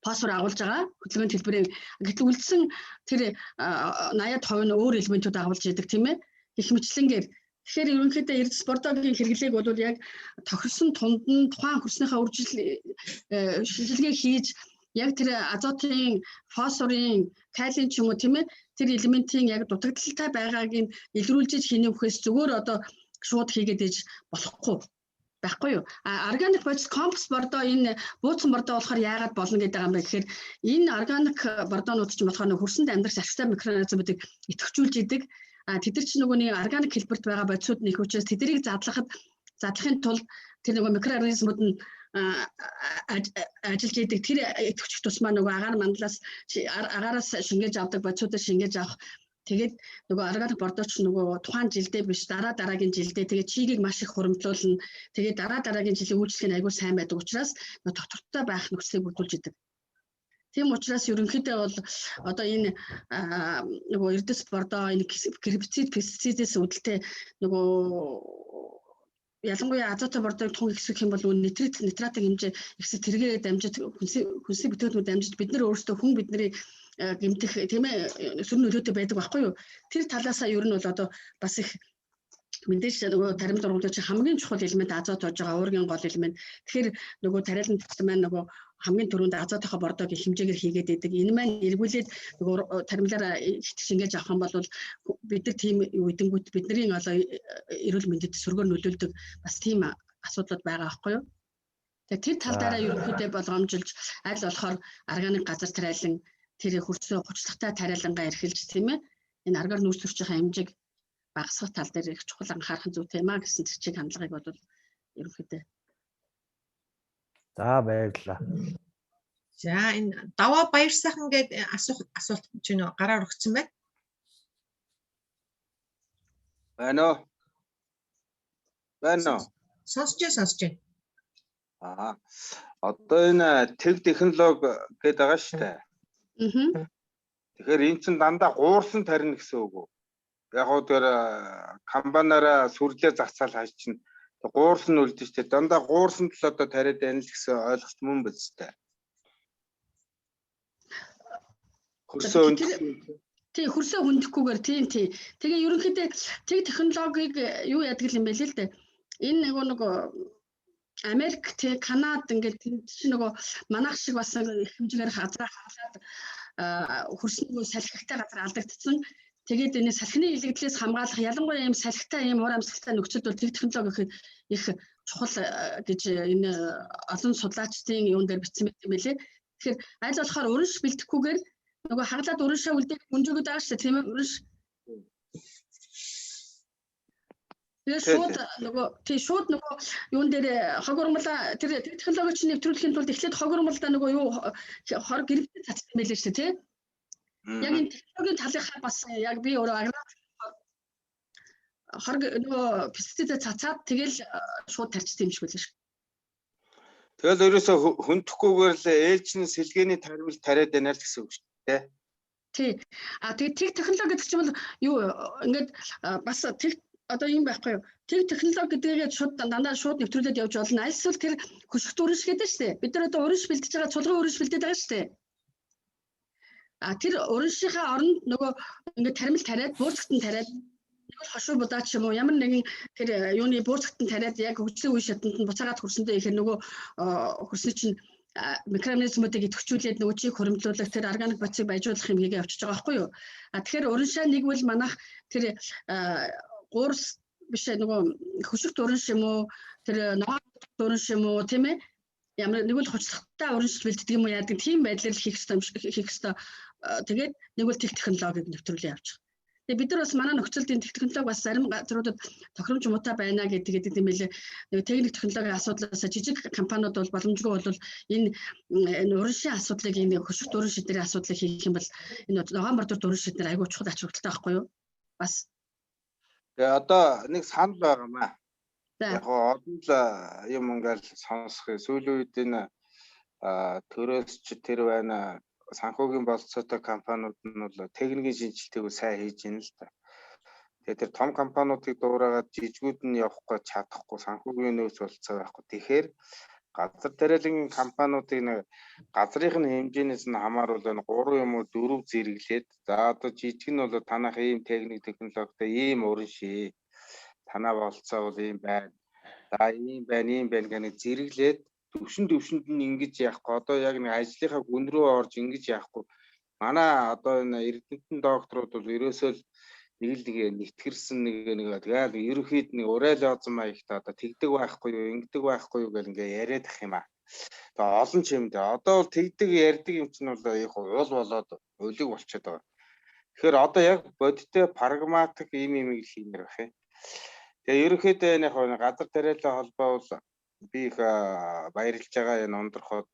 фосфор агуулж байгаа хөдөлгөөний төлбөрийн. Гэтэл үлдсэн тэр 80% нь өөр элементүүд агуулж идэг тийм ээ. Гэх мэтлэнгээр тэгэхээр ерөнхийдөө эрдэс бордоогийн хэрэглээг бол яг тохирсон тунд нь тухайн хөрснийхээ үржил шилжилгээ хийж яг тэр азотын, фосфорын, калийн ч юм уу тийм ээ тэр элементийн яг дутагдaltaй байгааг нь илрүүлж хийнэ үхээс зүгээр одоо шууд хийгээд иж болохгүй байхгүй юу. А органик бодис компост бордоо энэ бууцсан бордоо болохоор яагаад болно гэдэг юм бэ гэхээр энэ органик бордоонууд чинь болохоор нөх хөрсөнд амьдрах ашигтай микроорганизмуудыг идэвхжүүлж идэг. А тэд нар чинь нөгөө нэг органик хэлбэрт байгаа бодисууд нь их учраас тэднийг задлахын тулд тэр нөгөө микроорганизмууд нь ажиллаж идэг. Тэр идэвхжих тусмаа нөгөө агаар мандлаас агаараас шингээж авдаг бодисуудаа шингээж авах. Тэгээд нөгөө органик бордооч нөгөө тухайн жилдээ биш дараа дараагийн жилдээ тэгээд чигийг маш их хуримтлуулна. Тэгээд дараа дараагийн жилийн үйлчлэг нь айгүй сайн байдаг учраас нөгөө тогтвортой байх нөхцөлийг бүрдүүлж идэг. Тийм учраас ерөнхийдөө бол одоо энэ нөгөө эрдэс бордоо энэ гербицид пестицидээс үүдэлтэй нөгөө ялангуяа азотын бордоог тун ихсэх юм бол нитрит нитратын хэмжээ ихсэх тэргээрээ дамжиж хүнсний бүтээгдэхүүн дамжиж бид нар өөрсдөө хүн бидний гэмтэх тийм ээ сөрөг нөлөөтэй байдаг байхгүй юу. Тэр талаасаа ер нь бол одоо бас их мэдээж нөгөө таримт ургамлын чинь хамгийн чухал элемент азот болж байгаа уургийн гол элемент. Тэгэхээр нөгөө тариалан төсөл маань нөгөө хамгийн түрүүнд азотынхоо бордоог их хэмжээгээр хийгээд идэг. Энэ маань эргүүлээд нөгөө таримлаараа шингээж авах юм бол бид нар тийм үдэнгүүт бидний одоо эрүүл мэндэд сөргөөр нөлөөлдөг бас тийм асуудлууд байгаа байхгүй юу? Тэгээ тэр тал дээрээ ерөнхийдөө болгоомжилж аль болохоор органик газар тариалан тэр хөрсөө хуцлагтай тариалангаа эрхэлж тийм ээ энэ аргаар нүүрс төрчийнхээ хэмжээг багасгах тал дээр их чухал анхаарах зүйтэй юм а гэсэн чиг хандлагыг бол ерөнхийдөө. За баярлалаа. За энэ Даваа Баярсайхан гээд асуух асуулт чинь гараа өргөцсөн байна. Байна уу? Байна уу? Сонсож байна, сонсож байна. Аа. Одоо энэ тэг технологи гэдэг байгаа шүү дээ. Аа. Тэгэхээр эн чинь дандаа гуурсан тарина гэсэн үг үү? Яг гоо тэр камбанаараа сүрлээ зацаал хайж чинь гуурсан үлдэн шүү дээ. Дандаа гуурсан л одоо тариад байна л гэсэн ойлголт мөн биз дээ. Хөрсөө өндөхгүй. Тий, хөрсөө хөндөөхгүйгээр тийм тий. Тэгээ ерөнхийдөө тэг технологиг юу яадаг юм бэ л дээ. Энэ нөгөө нэг Америк тий Канад ингээд тэнд чинь нөгөө манайх шиг бас их хэмжээгээр газар хаалаад хөрсний салхитай газар алдагдсан. Тэгээд энэ салхины илэгдлээс хамгаалах ялангуяа ийм салхитай ийм уур амьсгалтай нөхцөлд бол тэг технологи гэхэд их чухал гэж энэ олон судлаачдын юун дээр бичсэн байт юм билээ. Тэгэхээр аль болохоор уран ш бэлтгэхгүйгээр нөгөө хаглаад уран шаа үлдээх гүнжээгүүд байгаа шүү дээ, тийм ээ, уран ш. Тэгээ шууд нөгөө тий шууд нөгөө юун дээр хог урмлаа тэр технологи чинь нэвтрүүлэхийн тулд эхлээд хог урмлаа нөгөө юу хор гэрэлтэй цацсан байлээ шүү дээ, тий. Яг энэ технологийн талынхаа бас яг би өөрөө аграр хор нөгөө пестицид цацаад тэгэл шууд тарчсан юм шиг байлаа шүү. Тэгэл ерөөсө хөндөөхгүйгээр л ээлжин сэлгээний таримл тариад байна л гэсэн үг шүү дээ. Тий. А тэгээ тэг технологи гэдэг чинь бол юу ингээд бас тэг одоо юм байхгүй юу? Тэг технологи гэдгээгээ шууд дандаа шууд нэвтрүүлээд явж болно. Аль эсвэл тэр хөшигт үрэнш гэдэг шүү дээ. Бид нар одоо үрэнш бэлдэж байгаа, цулгын үрэнш бэлдээд байгаа шүү дээ. А тэр үрэншийнхээ оронд нөгөө ингээд таримл тариад, буурцагтан тариад нэг бол хошуу будаа ч юм уу ямар нэгэн тэр юуны буурцагтан тариад яг хөгжлийн үе шатанд нь буцаагаад хөрсөндөө ихээр нөгөө хөрсний чинь микроорганизмуудыг идэвхжүүлээд нөгөө чиг хуримтлуулах тэр органик бодисыг баяжуулах юм хийгээ явчихж байгаа байхгүй юу? А тэгэхээр уран нэг бол манайх тэр гуурс биш нөгөө хөшигт уран юм уу тэр ногоон уран юм уу тийм ээ ямар нэг бол хуцлагтай уран бэлддэг юм уу яадаг тийм байдлаар л хийх ёстой хийх ёстой. Тэгээд нэг бол тех технологиг нэвтрүүлээ явчих. Тэгээ бид нар бас манай нөхцөлд энэ технологи бас зарим газруудад тохиромж муутай байна гэдэг гэдэг юм билээ. Нэг техник технологийн асуудлаас жижиг компаниуд бол боломжгүй бол энэ энэ уран асуудлыг энэ хөшигт уран шидэрийн асуудлыг хийх юм бол энэ ногоон бордор уран шидэр айгүй чухал ач холбогдолтой байхгүй юу? Бас. Тэгээ одоо нэг санал байгаа маа. Яг олон л юм ингээл сонсох. Сүүлийн үед энэ төрөөс ч тэр байна санхүүгийн болцоотой компаниуд нь бол техникийн шинжилгээг сайн хийж байна л да. Тэгээ тэр том компаниудыг дуурайгаад жижигүүд нь явахгүй чадахгүй санхүүгийн нөөц болцоо байхгүй. Тэгэхээр газар тариалангийн компаниудыг нэг газрын нь хэмжээнээс нь хамааруул энэ 3 юм уу 4 зэрэглээд за одоо жижиг нь бол танах ийм техник технологитой ийм уран шээ. Танаа болцоо бол ийм байна. За ийм байна, ийм байна гэх нэг зэрэглээд төвшин төвшөнд нь ингэж яахгүй одоо яг нэг ажлынхаа гүн рүү орж ингэж яахгүй манай одоо энэ эрдэмтэн докторууд бол ерөөсөө л нэг л нэг нэтгэрсэн нэг нэг тэгэл ерөнхийд нэг уриалозон маягтай одоо тэгдэг байхгүй юу ингэдэг байхгүй юу гэл ингээ яриад ах юм аа. Тэгээ олон ч юм дээ. Одоо бол тэгдэг ярьдаг юм чинь бол яг уул болоод улиг болчиход байгаа. Тэгэхээр одоо яг бодиттой прагматик ийм юм л хиймээр байх юм. Тэгээ ерөнхийдөө энэ яг газар тариалан холбоо бол би их баярлж байгаа энэ ундраход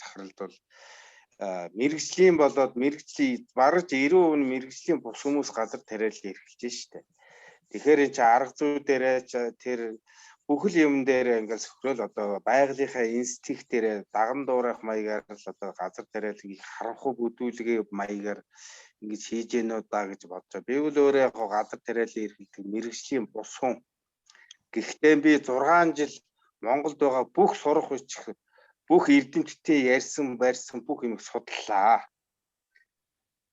захиралд бол мэрэгжлийн болоод мэрэгжлийн бараг 90% нь мэрэгжлийн бус хүмүүс газар тариалан эрхэлж штэ. Тэгэхээр энэ чи арга зүй дээрээ тэр бүхэл юм дээр ингээл сөхрөөл одоо байгалийнхаа инстинктээрээ даган дуурайх маягаар л одоо газар тариалан их харанхуй бүдүүлгээ маягаар ингэж хийж гэнэ үү да гэж бодож байгаа. Би бол өөрөө яг газар тариалан эрхэлдэг мэрэгжлийн бус хүн. Гэхдээ би 6 жил Монголд байгаа бүх сурах бичих бүх эрдэмтдээ ярьсан барьсан бүх юмыг судлаа.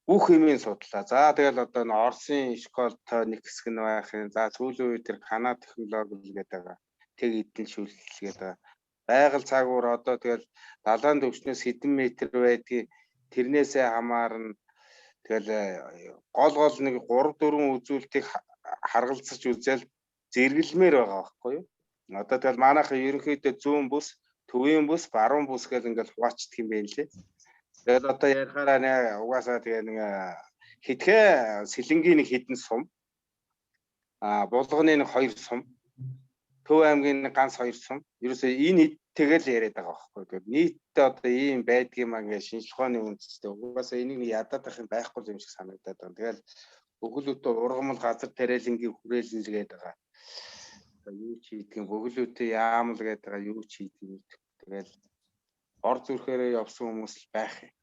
Бүх юмыг судлаа. За тэгэл одоо н Оросын школтой нэг хэсэг нь байх юм. За сүүлийн үед тэр Канада технологи гэдэг байгаа. Тэг эдэн шүлэл гэдэг. Байгаль цагуур одоо тэгэл далайн түвшнээс хэдэн метр байдгийг тэрнээсээ хамаарна. Тэгэл гол гол нэг 3 4 үзүүлэлтийг харгалзаж үзэл зэрэглэмээр байгаа байхгүй юу? Одоо тэгэл манайхан ерөнхийдөө зүүн бүс, төвийн бүс, баруун бүс гэл ингээл хуваачдаг юм байна лээ. Тэгэл одоо ярихаараа нэ угаасаа тэгээ нэг хитгэе сэлэнгийн нэг хідэн сум булганы нэг хоёр сум, Төв аймгийн нэг ганц хоёр сум. Ерөөсөө энэ тэгэл яриад байгаа байхгүй. Тэгэхээр нийтдээ одоо ийм байдгийм аа ингээд шинжилгээ ухааны үндэстэй угаасаа энийг нэг ядаад байх юм байхгүй юм шиг санагдаад байна. Тэгэл Бөглүүтээ ургамал газар тариалангийн хүрээлэн л гэдэг байгаа. Одоо юу ч хийдэг юм, бөглүүтээ яамал гэдэг байгаа, юу ч хийдэг юм. Тэгэл ор зүрхээрээ явсан хүмүүс л байх юм.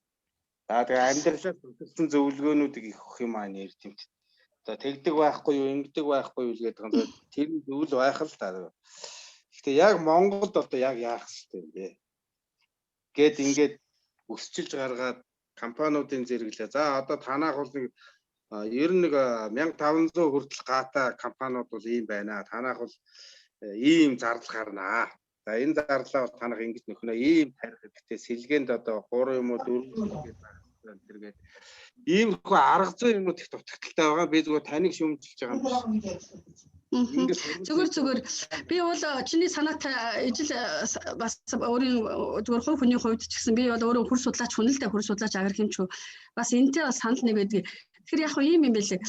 За тэгээ амьдралаа тусалсан зөвлөгөөнүүдийг их өгөх юм аа нэрдэмт. За тэгдэг байхгүй юу, ингэдэг байхгүй юу гэдэг юм. Тэр нь зөвл байх л та. Гэхдээ яг Монголд одоо яг яах ёстой юм бэ? Гэт ингээд өсчилж гаргаад компаниудын зэрэглээ. За одоо танаах бол нэг ер нь нэг 1500 хүртэл гаатай компаниуд бол ийм байна. Танаах бол ийм зардал гарнаа. За энэ зарлаа бол танах ингэж нөхнө, ийм тарих хэрэгтэй. Сэлгээнд одоо 3 юм уу 4 гэдэг тэргээд иймэрхүү арга зүйн юмнууд их дутагдaltaй байгаа. Би зүгээр таныг шүүмжилж байгаа юм биш. Зүгээр зүгээр. Би бол чиний санаатай ижил бас өөрийн зүгээр хувь хүний хувьд ч гэсэн би бол өөрөө хөр судлаач хүн л дээ, хөр судлаач агрохимч. Бас энэтэй бас санал нэг байдаг. Тэгэхээр яг ийм юм байлээ.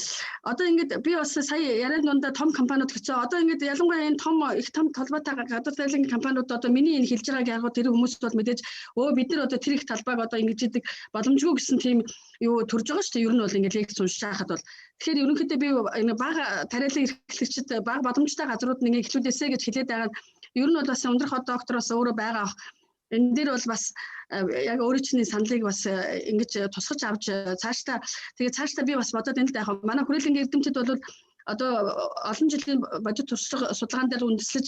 Одоо ингээд би бас сая яриан дундаа том компаниуд гэсэн. Одоо ингээд ялангуяа энэ том их том талбайтай гадуур тайлан компаниуд одоо миний энэ хэлж байгааг яг тэр хүмүүс бол мэдээж өө бид нар одоо тэр их талбайг одоо ингэж идэг боломжгүй гэсэн тийм юу төрж байгаа шүү дээ. Ер нь бол ингээд лекц уншиж байхад бол. Тэгэхээр ерөнхийдөө би энэ бага тариалан эрхлэгчид бага боломжтой газрууд нэг эхлүүлээсэй гэж хэлээд байгаа нь ер нь бол бас өндөр хот доктороос өөрөө байгаа. Энэ дээр бол бас яг өөрийн чиний саналыг бас ингэж тусгаж авч цаашдаа тэгээ цаашдаа би бас бодоод энэ л яг манай хүрээлэнгийн эрдэмтэд бол одоо олон жилийн бодит туршлага судалгаан дээр үндэслэж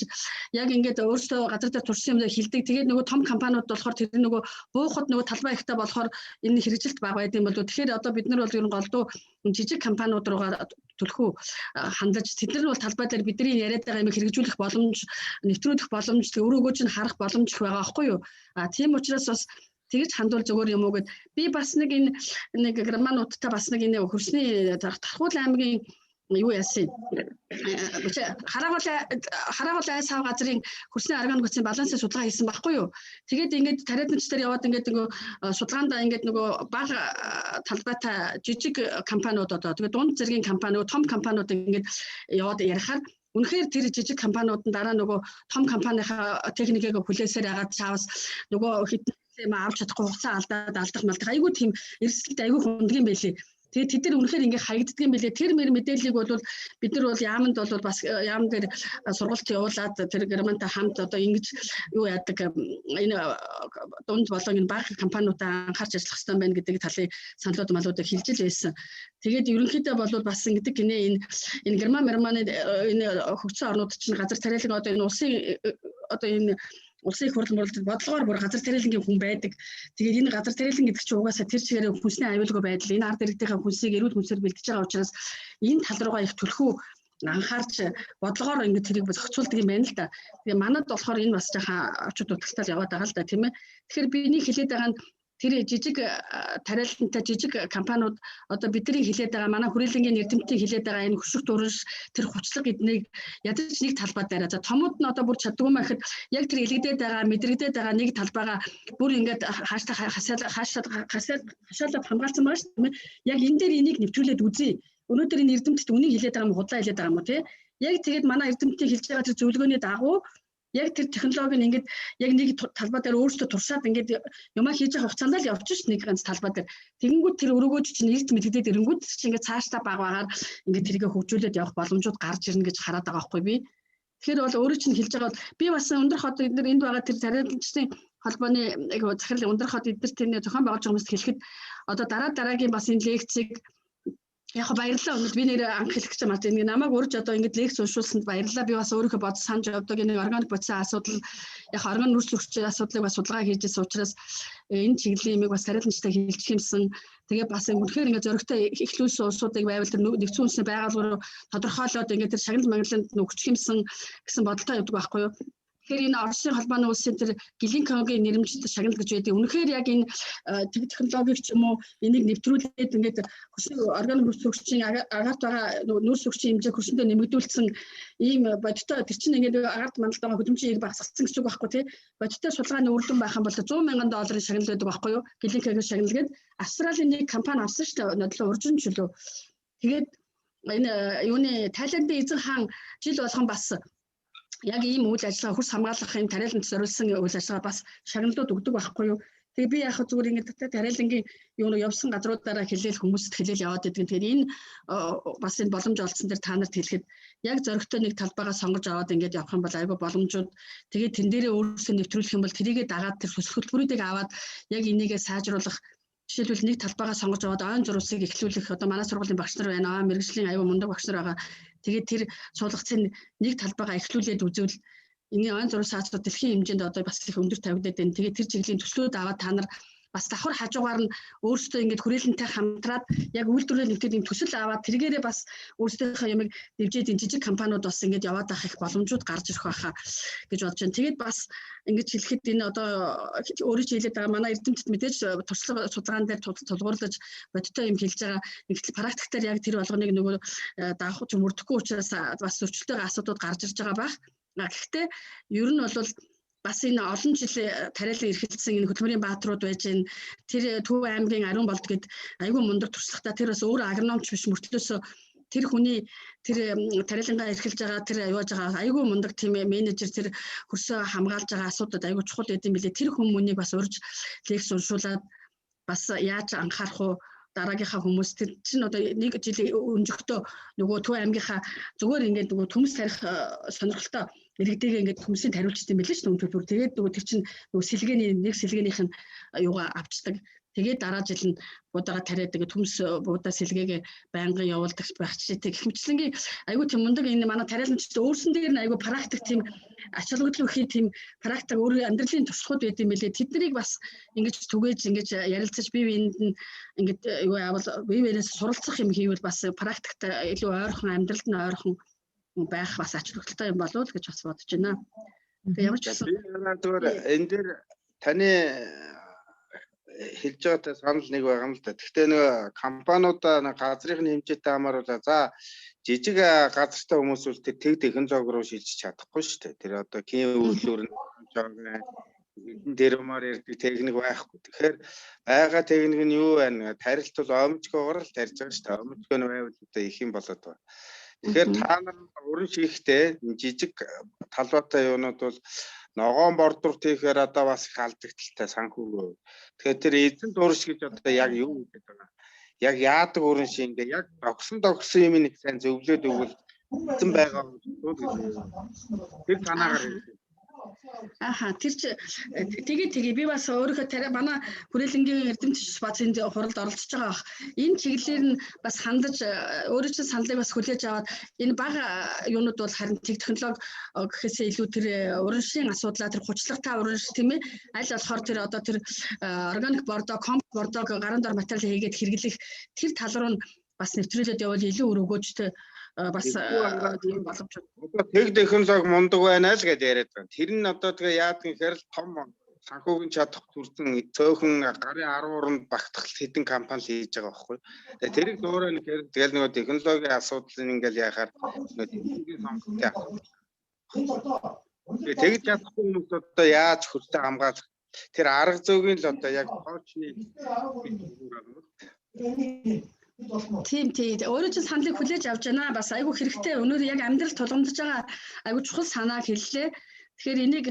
яг ингээд өөрсдөө газар дээр туршсан юмнаа хилдэг. Тэгээд нөгөө том компаниуд болохоор тэр нөгөө буухад нөгөө талбай ихтэй болохоор энэ хэрэгжилт бага байд юм болов. Тэгэхээр одоо бид нар бол ер нь голдуу жижиг компаниуд руугаа түлхүү хандаж тэд нар бол талбай дээр бидний яриад байгаа юм хэрэгжүүлэх боломж, нэвтрүүлэх боломж, өрөөгөө чинь харах боломж их байгаа байхгүй юу? А тийм учраас бас тэгж хандвал зүгээр юм уу гэд би бас нэг энэ нэг германуудтай бас нэг энэ хөрсний Тархуул аймгийн юу яасан Хараагуул айс хав газрын хөрсний орган бүтцийн балансын судалгаа хийсэн байхгүй юу. Тэгээд ингээд тариаланч дээр яваад ингээд нөгөө судалгаандаа ингээд нөгөө бага талбайтай жижиг компаниуд одоо тэгээд дунд зэргийн компаниуд, том компаниуд ингээд яваад ярихаар үнэхээр тэр жижиг компаниуд нь дараа нөгөө том компанийнхаа техникийг хүлээсээр ягаад чаавас нөгөө хэдэн юм авч чадахгүй хугацаа алдаад алдах малдах айгүй тийм эрсдэлд айгүй хүндгийм байлээ. Тэгээд тэд нар үнэхээр ингээ хаягддаг юм билээ. Тэр мэр мэдээллийг бол бид нар бол яаманд бол бас яам дээр сургалт явуулаад тэр германтай хамт одоо ингэж юу яадаг энэ дунд болон энэ бага компаниудаа анхаарч ажиллах хэрэгтэй байна гэдэг талын саналууд малуудыг хэлж л байсан. Тэгээд ерөнхийдөө бол бас ингэдэг гинэ энэ энэ герман германы энэ хөгжсөн орнууд чинь газар тариалан одоо энэ улсын одоо энэ улсын их хурл мурлд бодлогоор бүр газар тариалангийн хүн байдаг. Тэгээд энэ газар тариалан гэдэг чинь угаасаа тэр чигээр хүнсний аюулгүй байдал, энэ ард иргэдийнхээ хүнсийг эрүүл хүнсээр бэлтэж байгаа учраас энэ тал руугаа их түлхүү анхаарч бодлогоор ингэ тэрийг зохицуулдаг юм байна л да. Тэгээ манад болохоор энэ бас жаахан очид дутагтал яваад байгаа л да, тийм ээ. Тэгэхээр би энийг хэлээд байгаа нь тэр жижиг тариалантай жижиг компаниуд одоо бидний хэлээд байгаа манай хүрээлэнгийн эрдэмтдийн хэлээд байгаа энэ хөшиг дуранш тэр хучлаг эднийг ядаж нэг талбай дээр за томууд нь одоо бүр чаддгүй юм гэхэд яг тэр илэгдээд байгаа мэдрэгдээд байгаа нэг талбайгаа бүр ингээд хаашаа хаашаа хашаалаад хамгаалсан байгаа шүү дээ. Яг энэ дээр энийг нэвтрүүлээд үзье. Өнөөдөр энэ эрдэмтэд үнийг хэлээд байгаа юм худлаа хэлээд байгаа юм уу те? Яг тэгээд манай эрдэмтдийн хэлж байгаа тэр зөвлөгөөний дагуу яг тэр технологи нь ингээд яг нэг талбай дээр өөрсдөө туршаад ингээд юмаа хийж байгаа хугацаанд л явчих ш нэг ганц талбай дээр. Тэгэнгүүт тэр өрөөгөөж чинь эрт мэдэгдээд ирэнгүүт чинь ингээд цаашдаа баг багаар ингээд тэргээ хөгжүүлээд явах боломжууд гарч ирнэ гэж хараад байгаа байхгүй би. Тэгэхээр бол өөрөө чинь хэлж байгаа бол би бас өндөр хот эдгээр энд байгаа тэр тариаланчдын холбооны захирал өндөр хот эдгээр тэрний зохион байгуулж байгаа хүмүүст хэлэхэд одоо дараа дараагийн бас энэ лекцийг яг баярлалаа. Өнөөдөр би нэр анх хэлэх гэж байна. Ингээ намайг урьж одоо ингэж лекц уншуулсанд баярлалаа. Би бас өөрийнхөө бодож санаж явдаг энэ органик бодисын асуудал яг орган нүүрс зөрчлийн асуудлыг бас судалгаа хийж байсан учраас энэ чиглэлийн юмыг бас тариаланчтай хэлчих юмсан. Тэгээ бас үнэхээр ингээ зөрөгтэй эхлүүлсэн улсуудыг байвал тэр нэгдсэн үндэсний байгууллага руу тодорхойлоод ингээ тэр шагнал магланд өгчих юмсан гэсэн бодолтой явдаг байхгүй юу? Тэгэхээр энэ Оросын холбооны улсын тэр Глинкогийн нэрмжтэй шагнал гэж байдаг. Үнэхээр яг энэ технологиг ч юм уу энийг нэвтрүүлээд ингээд хөршин орган нүүрс хөршийн агарт байгаа нүүрс хөршийн хэмжээ хөршөндөө нэмэгдүүлсэн ийм бодиттой тэр чинь ингээд агарт мандалд байгаа хөдөлмөрийн ийг багасгасан гэсэн үг байхгүй тий. Бодиттой судалгааны үр дүн байх юм бол 100 мянган долларын шагнал байдаг байхгүй юу? Глинкогийн шагнал гээд Австралийн нэг компани авсан шүү дээ. Нодлоо уржин чөлөө. Тэгээд энэ юуны Тайландын эзэн хаан жил болгон бас яг ийм үйл ажиллагаа хөрс хамгаалах юм тариаланд зориулсан үйл ажиллагаа бас шагналууд өгдөг байхгүй юу. Тэгээ би яг зүгээр ингээд тариалангийн юу нэг явсан газруудаараа хэлээл хүмүүст хэлээл яваад идэг. Тэгэхээр энэ бас энэ боломж олдсон дээр та нарт хэлэхэд яг зоригтой нэг талбайгаа сонгож аваад ингээд явах юм бол айгүй боломжууд, тэгээд тэн дээрээ өөрсдөө нэвтрүүлэх юм бол тэрийгээ дагаад тэр хөтөлбөрүүдийг аваад яг энийгээ сайжруулах. Жишээлбэл, нэг талбайгаа сонгож аваад ойн зурвасыг эхлүүлэх, одоо манай сургуулийн багш нар байна. Ойн мэргэжлийн аюу мундаг багш нар байгаа. Тэгээд тэр суулгацын нэг талбайгаа эхлүүлээд үзвэл энэ ойн зурвас саацууд дэлхийн хэмжээнд одоо бас их өндөр тавигдаад байна. Тэгээд тэр чиглэлийн төслүүд аваад та нар бас давхар хажуугаар нь өөрсдөө ингээд хүрээлэнтэй хамтраад яг үйлдвэрлэл нэвтрээд юм төсөл аваад тэргээрээ бас өөрсдийнхөө юмыг дэвжээд энэ жижиг компаниуд бас ингээд яваад байх их боломжууд гарч ирэх байхаа гэж бодож байна. Тэгээд бас ингэж хэлэхэд энэ одоо өөрөө ч хэлээд байгаа манай эрдэмтэд мэдээж туршлага судалгаан дээр тулгуурлаж бодиттой юм хэлж байгаа. Нэгтэл практик дээр яг тэр болгоныг нөгөө дагах ч мөрдөхгүй учраас бас зөрчилтэй асуудлууд гарч ирж байгаа байх. Гэхдээ ер нь бол бас энэ олон жил тариалан эрхэлсэн энэ хөдөлмөрийн бааtruуд байж гэн, тэр Төв аймгийн Ариун болд гэд айгүй мундаг туршлагатай, тэр бас өөрөө агрономч биш мөртлөөсөө тэр хүний тэр тариалангаа эрхэлж байгаа, тэр явааж байгаа айгүй мундаг тийм менежер, тэр хөрсөө хамгаалж байгаа асуудал айгүй чухал байд юм билээ. Тэр хүмүүнийг бас урьж лекц уншуулад бас яаж анхаарах уу дараагийнхаа хүмүүс. Тэр чинь одоо нэг жил өнжихдээ нөгөө Төв аймгийнхаа зүгээр ингээд нөгөө төмс тарих сонирхолтой иргэдэгээ ингээд төмсийн тариулчт юм билээ шүү дээ, төлбөр. Тэгээд нөгөө тэр чинь нөгөө сэлгээний нэг сэлгээнийх нь юугаа авчдаг. Тэгээд дараа жил нь буудаага тариад ингээд төмс буудаа сэлгээгээ байнгын явуулдаг байх жишээтэй. Гэх мэтчилэнгийн айгүй тийм мундаг энэ манай тариаланчид өөрсөн дээр нь айгүй практик, тийм ач холбогдол өгөх тийм практик өөр амьдралын туршлагууд байд юм билээ. Тэднийг бас ингэж түгээж, ингэж ярилцаж, бие биенд нь ингэж юу явал бие биенээс суралцах юм хийвэл бас практикт илүү ойрхон, амьдралд нь ойрхон байх бас ач холбогдолтой юм болов уу гэж бас бодож байна. Тэгээ ямар ч гэсэн би зүгээр энэ дээр таны хэлж байгаатай санал нэг байгаа юм л да. Гэхдээ нөгөө компаниудаа нэг газрын хэмжээтэй хамааруулаа. За, жижиг газартай хүмүүс бол тэр тэг технологи руу шилжиж чадахгүй шүү дээ. Тэр одоо кийн үйлдвэр нь хэдэн тэрмаар ярьдаг техник байхгүй. Тэгэхээр байгаа техник нь юу байна? Тарилт бол омжгоогоор л тарьж байгаа шүү дээ. Омжгоо нь байвал одоо их юм болоод байна. Тэгэхээр та нар өрн шихтэй жижиг талбайтай юунууд бол ногоон бордвор тийхээр одоо бас их алдагдaltaй санхүүгөө. Тэгэхээр тэр эзэн дурш гэж одоо яг юу гэдэг байгаа. Яг яадаг өрн шиг ингээ яг догсон догсон юм нэг сайн зөвлөөд өгвөл эзэн байгаа үү гэж тэр санаагаар хэлсэн. Аха, тэр чи тэгээ тэгээ би бас өөрийнхөө тариа манай хүрээлэнгийн эрдэмтдч бац энд хуралд оролцож байгаа бах. Энэ чиглэлээр нь бас хандаж өөрөө чинь саналыг бас хүлээж аваад энэ бага юунууд бол харин технологи гэхээсээ илүү тэр урамшийн асуудлаа, тэр хуцлагтай урамш, тийм ээ, аль болохоор тэр одоо тэр органик бордо, комп бордог гарын дор материал хийгээд хэрэглэх тэр тал руу нь бас нэвтрүүлээд явбал илүү өр өгөөжтэй бас тийм боломж. Одоо тэг технологи мундаг байна л гэж яриад байна. Тэр нь одоо тэгээ яадаг юм гэхээр л том санхүүгийн чадах төрсэн цөөхөн гарын 10 уранд багтах хэдэн компани л хийж байгаа байхгүй. Тэгээ тэрийг дуурай нэхэр тэгэл нөгөө технологийн асуудлыг ингээл яхаар нөгөө технологийн сонголтын асуудал. Тэгээ тэгж чадахгүй хүмүүс одоо яаж хөртөө хамгаалах тэр арга зүйн л одоо яг тоочны. Тийм, тийм. Өөрөө чинь саналыг хүлээж авч байна. Бас айгүй хэрэгтэй. Өнөөдөр яг амьдрал тулгамдж байгаа айгүй чухал санааг хэллээ. Тэгэхээр энийг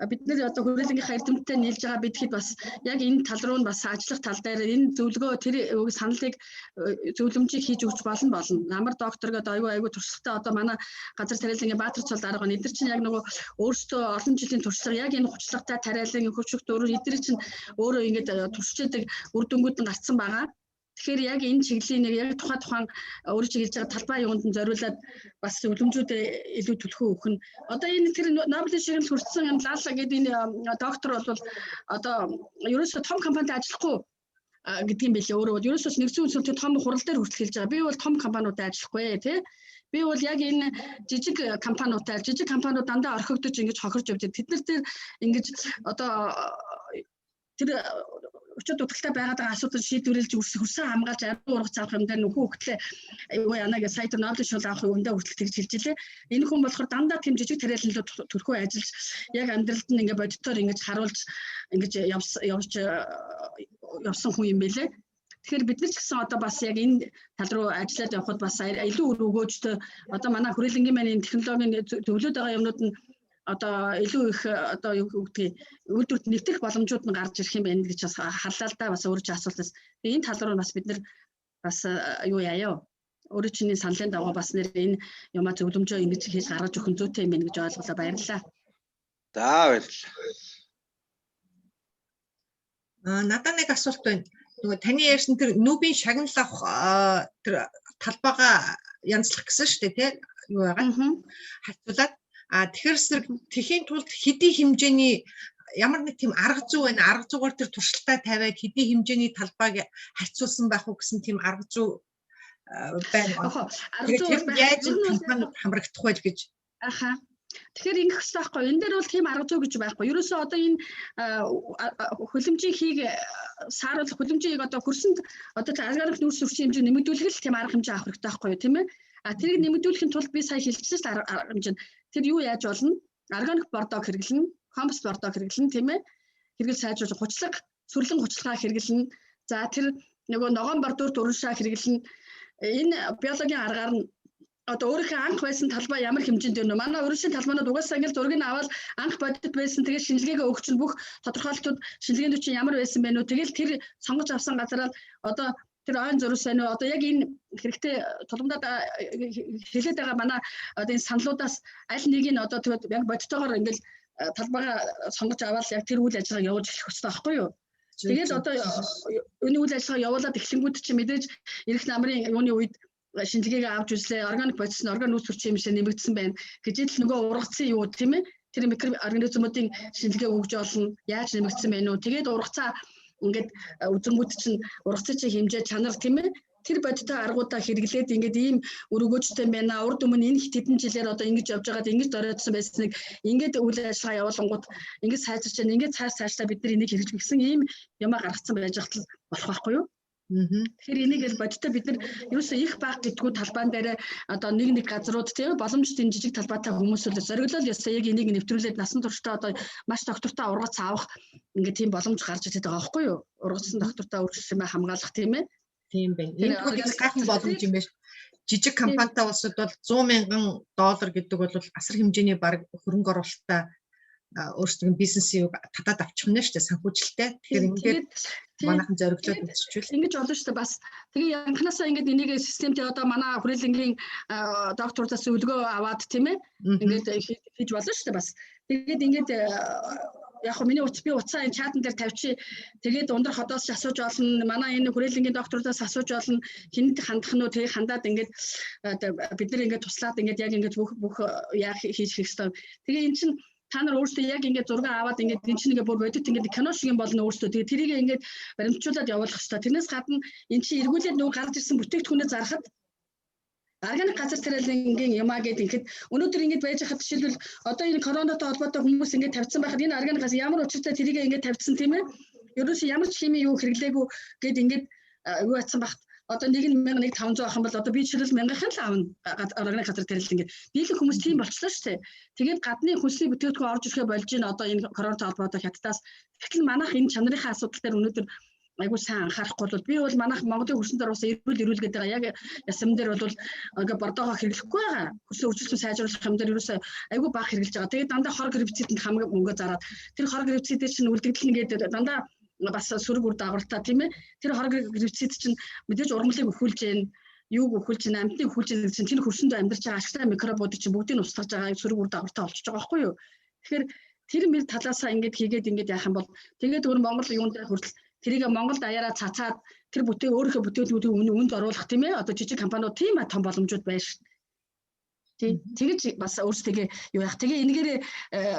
бид нэр одоо хүрээлэнгийнхаа эрдэмтдээ нийлж байгаа бид хэд бас яг энэ тал руу нь бас ажиллах тал дээр энэ зөвлөгөө, тэр саналыг, зөвлөмжийг хийж өгч болно. Намар доктор гэдэг айгүй айгүй туршлагатай одоо манай газар тариалангийн Баатар цол дарга байна. Эдгээр чинь яг нөгөө өөрсдөө олон жилийн туршлага яг энэ хуцлагатай тариалан хөрших дөрөв эдгээр чинь өөрөө ингэж туршиж яадаг үр дүнгууд нь гарцсан байгаа. Тэгэхээр яг энэ чиглэлийн нэг яг тухайн тухайн өөрөө чиглэж байгаа талбай юунд нь зориулаад бас зөвлөмжүүд илүү түлхүү өгөх нь. Одоо энэ тэр Нобелийн шагнал хүртсэн юм Лала гэдэг энэ доктор бол одоо ерөөсөө том компанид ажиллахгүй гэдэг юм билээ өөрөө. Бол ерөөсөө нэгдсэн үндэстний том хурал дээр хүртэл хэлж байгаа. Би бол том компаниудад ажиллахгүй, тий. Би бол яг энэ жижиг компаниудтай, жижиг компаниуд дандаа орхигдож ингэж хохирч явдаг. Тэд нар дээр ингэж одоо тэр өчөд дутагдaltaй байгаад байгаа асуудал шийдвэрлэж хөрсөн хамгаалж ариун ургац авах юм дээр нөхөн хөгтлээ аюу яна гэ сая тэр Нобелийн шагнал авах юмдаа хүртэл тэгж хэлж илээ. Энэ хүн болохоор дандаа тийм жижиг тариаланлууд төрхөө ажиллаж яг амьдралд нь ингээ бодитоор ингэж харуулж ингэж явж явсан хүн юм байлээ. Тэгэхээр бид нар ч гэсэн одоо бас яг энэ тал руу ажиллаад явхад бас илүү үр өгөөжтэй. Одоо манай хүрээлэнгийн маань энэ технологийн зөвлөд байгаа юмнууд нь Одоо илүү их одоо юу гэдгийг үйлдвэрт нэвтрэх боломжууд нь гарч ирэх юм байна гэж бас харлаа л да, бас өөрөө асуултаас. Тэгээ энэ тал руу бас бид нар бас юу яая. Өөрөө чиний саналын дагуу бас нэр энэ юмаа зөвлөмжөө ингэж хийж гаргаж өгөх нь зүйтэй юм байна гэж ойлголоо. Баярлалаа. За, баярлалаа. Аа, надад нэг асуулт байна. Нөгөө таны ярьсан тэр нүүбийн шагнал авах тэр талбайгаа янзлах гэсэн шүү дээ, тий? Юу байгаа? Харьцуулаад тэгэхээр зэрэг тэхийн тулд хэдий хэмжээний ямар нэг тийм арга зүй байна. Арга зүйгээр тэр туршилтаа тавиад хэдий хэмжээний талбайг харьцуулсан байх уу гэсэн тийм арга зүй байна. Арга зүй яаж компаниуд хамрагдах вэ гэж. Аха. Тэгэхээр ингэх хэрэгтэй байхгүй. Энэ дээр бол тийм арга зүй гэж байхгүй. Ерөөсөө одоо энэ хөлөмжийн хийг сааруулах, хөлөмжийн одоо хөрсөнд одоо органик нүүрс өрчин хэмжээ нэмэгдүүлэх л тийм арга хэмжээ авах хэрэгтэй байхгүй юу, тийм ээ? А тэрийг нэмэгдүүлэхийн тулд би сая хэлчихсэн шүү дээ, арга хэмжээ нь. Тэр юу яаж болно? Органик бордог хэрэглэнэ, компост бордог хэрэглэнэ, тийм ээ? Хэрэгэл сайжруулах хучлага, сүрлэн хучлагаа хэрэглэнэ. За, тэр нөгөө ногоон бордоор дуршаа хэрэглэнэ. Энэ биологийн аргаар нь одоо өөрийнхөө анх байсан талбай ямар хэмжээнд байна вэ? Манай урьдчилан талбайнууд угаасаа ингээл зургийг аваад анх бодит байсан, тэгээд шинжилгээгээ өгч нь бүх тодорхойлолтууд, шинжилгээнд чинь ямар байсан бэ нүү? Тэгэл тэр сонгож авсан газараа одоо тэр ойн зурс байна уу? Одоо яг энэ хэрэгтэй тулгамдаад хэлээд байгаа манай одоо энэ саналуудаас аль нэг нь одоо тэгээд яг бодтойгоор ингээл талбайгаа сонгож аваад яг тэр үйл ажиллагааг явуулж эхлэх хэрэгтэй байхгүй юу? Тэгэл одоо энэ үйл ажиллагаа явуулаад эхлэнгүүд чинь мэдээж эрх намрын юуны үед шинжилгээгээ авч үзлээ. Органик бодис нь орган нүүрс хүчин хэмжээ нэмэгдсэн байна гэж ил нөгөө ургацсан юу, тийм ээ? Тэр микроорганизмуудын шинжилгээ өгж олно. Яаж нэмэгдсэн байна уу? Тэгээд ургацаа ингээд үзэнгүүд чинь ургацын чинь хэмжээ, чанар, тийм ээ? Тэр бодиттой аргуудаа хэрэглээд ингээд ийм өргөөжтэй байна. Урд өмнө энэ хэдэн жилээр одоо ингэж явж байгаад ингэж доройтсон байсныг ингээд үйл ажиллагаа явуулангууд ингэж сайжирч байна. Ингээд цааш цаашлаа бид нар энийг хэрэгжих гэсэн ийм юмаа гаргацсан байж хатал болох байхгүй юу? Тэгэхээр энийг л бодиттой бид нар ерөөсөө их баг гэдгүү талбайн дээр одоо нэг нэг газрууд, тийм, боломжтой энэ жижиг талбайтай хүмүүсүүд зориглол ёстой яг энийг нэвтрүүлээд насан туршдаа одоо маш доктортой ургац авах ингээд тийм боломж гарч ирээд байгаа байхгүй юу? Ургацсан доктортой өөрчлөсөн юм хамгаалах, тийм ээ. Тийм байна. Энэ бол гайхан боломж юм байна. Жижиг компанитай улсад бол 100 мянган доллар гэдэг бол асар хэмжээний баг хөрөнгө оруулалтаа өөрсдөө бизнесийн юг татаад авчих нэ шүү дээ, санхүүжилттэй. Тэгэхээр ингээд манайхан зориглоод үзчихвэл ингэж болно шүү дээ бас. Тэгээ анханасаа ингээд энийг системтэй одоо манай хүрээлэнгийн докторудаас зөвлөгөө аваад, тийм ээ, ингээд хийж болно шүү дээ бас. Тэгээд ингээд яг хөө миний утас, би утсаа энэ чатан дээр тавьчих. Тэгээд өндөр ходоос ч асууж олно. Манай энэ хүрээлэнгийн докторудаас асууж олно. Хүнд хандах нь уу, тэгээ хандаад ингээд бид нар ингээд туслаад ингээд яг ингээд бүх бүх яах хийж хийх хэрэгтэй. Тэгээ эн чинь та нар өөрсдөө яг ингээд зураг аваад ингээд эн чинь ингээд бүр бодит ингээд кино шиг юм болно өөрсдөө. Тэгээ тэрийг ингээд баримтжуулаад явуулах хэрэгтэй. Тэрнээс гадна эн чинь эргүүлээд нөгөө гарч ирсэн бүтээгдэхүүнээ зарахад органик газар тариалангийн юмаа гэдэг ингээд өнөөдөр ингэж байж хахад, жишээлбэл, одоо энэ коронатой холбоотой хүмүүс ингээд тавьсан байхад энэ органик газар ямар учиртай тэрийг ингээд тавьсан, тийм ээ? Ерөөсөө ямар ч химийн юу хэрэглээгүй гэд ингээд юу атсан багт одоо нэг нь 1500 авах юм бол одоо би жишээлбэл 1000-ын л авна органик газар тариалан ингээд. Дийлэх хүмүүс тийм болчлоо шүү дээ. Тэгээд гадны хүнсний бүтээгдэхүүн орж ирэхээ болж байна одоо энэ коронатой холбоотой хятадаас. Тэгтэл манайх энэ чанарынхаа асуудал дээр өнөөдөр айгуу сайн анхаарахгүй бол би бол манайх Монголын хөрсөн дээр бас эрүүл эрүүл гэдэг байгаа. Яг ясам дээр бол ингээ бордоогоо хэрэглэхгүй байгаа. Хөрсөн өөрчлөлтөө сайжруулах юм дээр ерөөсөө айгуу бага хэрэглэж байгаа. Тэгээд дандаа хорог гербицидэнд хамаг мөнгө зараад тэр хорог гербицидээр чинь үлдэгдэл нэгээд дандаа бас сөрөг үр дагавартай, тийм ээ. Тэр хорог гербицид чинь мэдээж ургамлыг өхүүлж гэн, юуг өхүүлж гэн, амьтныг өхүүлж гэн чинь тэр хөрсөндөө амьдарч байгаа ашигтай микробуудыг чинь бүгдийг нь устгаж байгаа, сөрөг үр дагавартай болчихж байгаа байхгүй юу? Тэгэхээр тэр мэр талаасаа ингээд хийгээд ингээд яах юм бол тэгээд өөр Монгол юун дээр хүртэл тэрийг Монгол даяараа цацаад тэр өөрийнхөө бүтээгдэхүүнийг үнд оруулах, тийм ээ, одоо жижиг компаниуд тийм том боломжууд байна шүү. Тийм, тэгэж бас өөрсдөө юу яах. Тэгээ энэгээрээ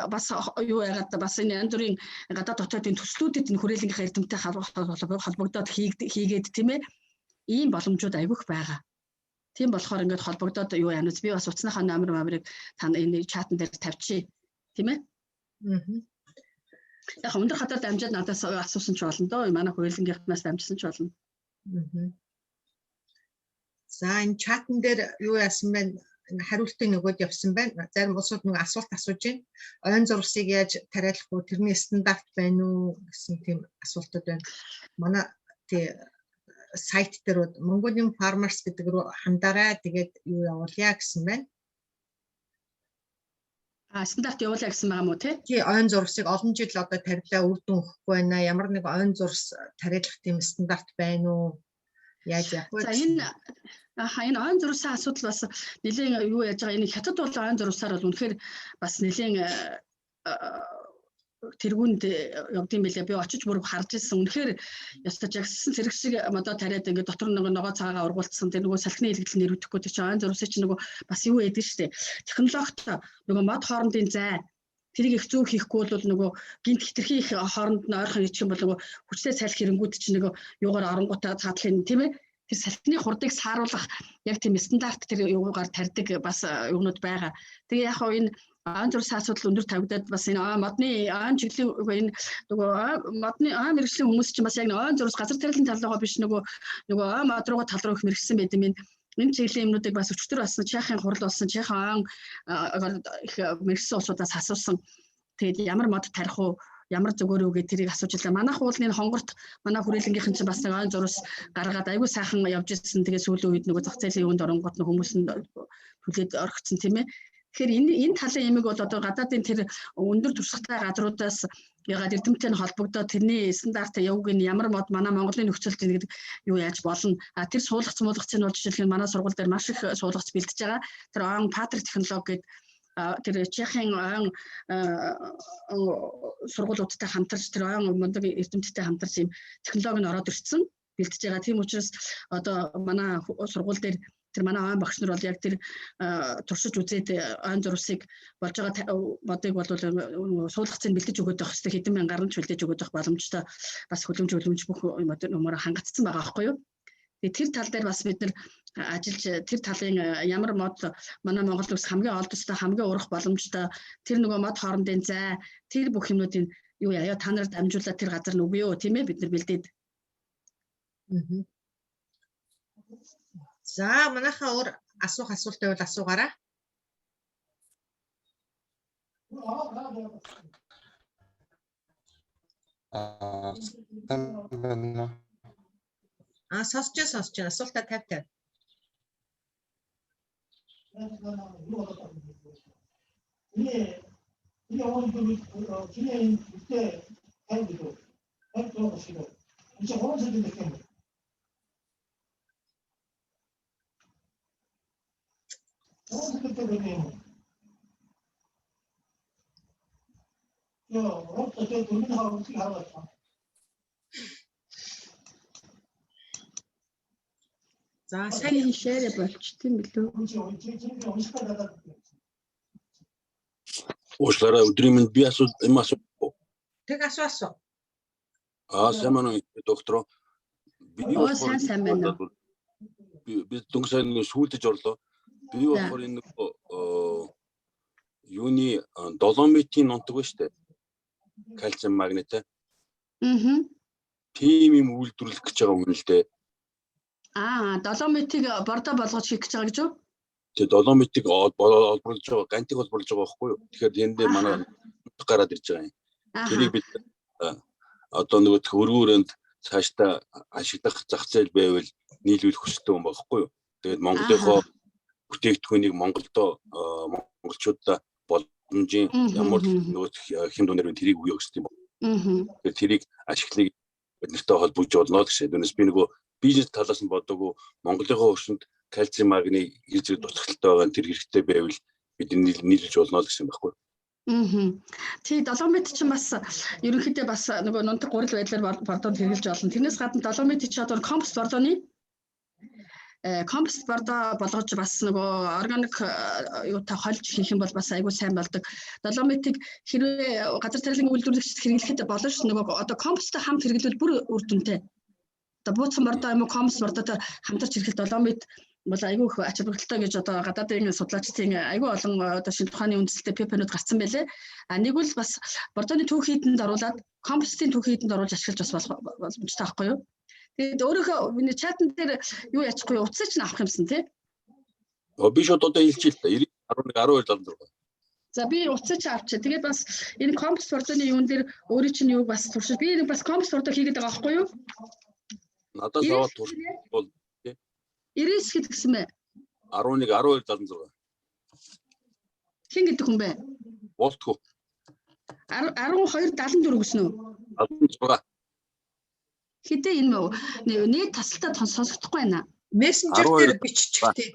бас юу яагаад бас энэ янз бүрийн гадаад дотоодын төслүүдэд энэ хүрээлэнгийнхаа эрдэмтэй холбогдоод хийгээд, тийм ээ, ийм боломжууд айгүйх байгаа. Тийм болохоор ингээд холбогдоод юу яана. Би бас утасныхаа номер мамрыг та энэ чатан дээр тавьчих. Тийм ээ. Яг өндөр хатаар дамжаад надаас асуусан ч болно доо. Манай хүрээлэнгийнхнаас дамжсан ч болно. За, энэ чатан дээр юу яасан бэ? Хариултыг нөгөөд явсан байна. Зарим улсууд нэг асуулт асууж байна. Ойн зурсыг яаж тариалах вэ? Тэрний стандарт байна уу гэсэн тийм асуултууд байна. Манай тий сайт дээр Mongolian Farmers гэдэг рүү хандаарай. Тэгээд юу явуулъя гэсэн байна. А стандарт явуулаа гэсэн байгаа мó тий? Тий, ойн зурсыг олон жил одоо тарилаа үр дүн өгөхгүй байна. Ямар нэг ойн зурс тариалах тийм стандарт байна уу? Яаж явах вэ? За энэ энэ ойн зурсын асуудал бас нэлээд юу яаж байгаа, энэ хятад бол ойн зурсаар бол үнэхээр бас нэлээд тэргуунд явдсан билээ. Би очиж бүр харж ирсэн. Үнэхээр ёстой жагссан цэрэг шиг модоо тариад ингээд дотор нөгөө ногоо цагаагаа ургуулсан. Тэр нөгөө салхины илгэдэл нэрвдэхгүй тэр чинь ойн зурсыг чинь нөгөө бас юу яадаг штэ. Технологид нөгөө мод хоорондын зай тэрийг их зөв хийхгүй бол нөгөө гинт хитрхи их хооронд нь ойрхон ичих юм бол нөгөө хүчтэй салхи хэрэнгүүд чинь нөгөө юугаар оронгуудаа цаадлын тийм ээ. Тэр салхины хурдыг сааруулах яг тийм стандарт тэр юугаар тарьдаг бас юунууд байгаа. Тэгээ яг хаа энэ ойн зурсан асуудал өндөр тавигдаад бас энэ модны ойн чиглэлийн энэ нөгөө модны ой мэргэжлийн хүмүүс чинь бас яг ойн зурс газар тариалан тал руугаа биш нөгөө ой мод руугаа тал руу их мэргэсэн байт юм. Энэ чиглэлийн юмнуудыг бас өчтөр болсон Чехийн хурал болсон Чехийн ойн их мэргэсэн улсуудаас асуусан. Тэгээд ямар мод тарих уу, ямар зүгээр үү гэх тэрийг асууж илаа. Манайх уулны хонгорт манай хүрээлэнгийнхэн чинь бас нэг ойн зурс гаргаад айгүй сайхан явж ирсэн. Тэгээ сүүлийн үед нөгөө зах зээлийн юунд оронгууд нь хүмүүс нь түлээд орхицсан тийм ээ. Тэгэхээр энэ талын ямиг бол одоо гадаадын тэр өндөр туршлагатай газруудаас ягаад эрдэмтдээ нь холбогдоод тэрний стандарт явг нь ямар мод манай Монголын нөхцөлд гэдэг юу яаж болно. А тэр суулгац муулгац нь бол жишээлбэл манай сургууль дээр маш их суулгац бэлдэж байгаа. Тэр он Патрик технологи гэдэг тэр Чехийн ойн сургуулиудтай хамтарч тэр ойн мундаг эрдэмтдтэй хамтарч ийм технологи нь ороод ирсэн бэлдэж байгаа. Тийм учраас одоо манай сургууль дээр тэр манай ойн багш нар бол яг тэр туршиж үзээд ойн зурсыг болж байгаа модыг бол суулгацыг бэлдэж өгöd байх хэрэгтэй, хэдэн мянган гарамж бэлдэж өгöd байх боломжтой бас хөлөмж бүх юмор хангацсан байгаа байхгүй юу? Тэгээ тэр тал дээр бас бид нар ажиллаж тэр талын ямар мод манай Монгол улс хамгийн олдостой хамгийн урах боломжтой тэр нөгөө мод хоорондын зай тэр бүх юмнуудын юу яа та нарт дамжуулаад тэр газар нь өгөө юу тийм ээ бид нар бэлдээд. За манайхаа өөр асуух асуулт байвал асуугаарай. Аа сонсч байна. Асуултаа тавь. За сайн шеэр болчт юм билүү? Уучлаарай, өдрийн мэнд, би асуу юм асуу. Тэг асуу. Аа сайн байна уу доктор? Би сайн сайн байна уу? Би дөнгөж сайн нэг сүүлдэж орлоо. Би болохоор энэ юуны доломитын нунтаг ба штэ. Кальциум магнит. Аа. Тийм юм үйлдвэрлэх гэж байгаа юм л дээ. Аа, доломитыг бордо болгож хийх гэж байгаа гэж юу? Тэгээ доломитыг олборлож байгаа, гантыг олборлож байгаа байхгүй юу? Тэгэхээр энэ дээр манай гараад ирж байгаа юм. Тэрийг бид одоо нөгөө өргөн өрөөнд цаашдаа ашиглах зах зээл байвал нийлүүлэх хүсэлтэй юм байхгүй юу? Тэгээд Монголынхоо бүтээгдэхүүнийг Монголдо монголчуудаа боломжийн ямар нөгөө хэм дунаар тэрийг өгье гэсэн юм. Тэгэхээр тэрийг ашиглахыг бид нартай холбогдож болно гэж. Түүнээс би нөгөө бизнес талаас нь бодоогүй Монголынхоо хөршөнд кальци магний хэр зэрэг дутагдaltaй байгаа нь тэр хэрэгтэй байвал бид нийлүүлж болно л гэсэн юм байхгүй. Тий, доломит чинь бас ерөнхийдөө бас нөгөө нунтаг гурил байдлаар бордоонд хэрэглэж болно. Тэрнээс гадна доломит чи одоо компост бордооны компост бордоо болгож бас нөгөө органик юутай холж хийх юм бол бас айгүй сайн болдог. Доломитыг хэрвээ газар тариалан үйлдвэрлэгчд хэрэглэхэд болно ш. Нөгөө одоо компосттой хамт хэрэглэвэл бүр үр дүнтэй. Одоо бууцсан бордоо юм уу компост бордоотой хамтарч хэрэглэх доломит бол айгүй их ач холбогдолтой гэж одоо гадаадын судлаачдын айгүй олон одоо шинэ тухааны үндэслэлтэй пепенүүд гарцсан байлээ. А нэг бол бас бордооны түүх хийдэнд оруулаад компостын түүх хийдэнд оруулж ашиглаж бас болох боломжтой байхгүй юу? Тэгээд өөрийнхөө миний чатан дээр юу яачихгүй утсыг чинь авах юмсан тий. Би шууд одоо хэлчихээ л та 90 11 12 76. За би утсыг чинь авчаа. Тэгээд бас энэ компост бордооны юун дээр өөрийн чинь юуг бас туршиж би нэг бас компост бордоо хийгээд байгаа байхгүй юу? Надаас аваад турш бол 99 хэд гэсэн бэ? 11 12 76. Хэн гэдэг хүн бэ? Болтгүй. 12 74 гэсэн үү? 76. Хэдээ энэ нийт тасалтай сонсогдохгүй байна. Мессенжер дээр биччих тий.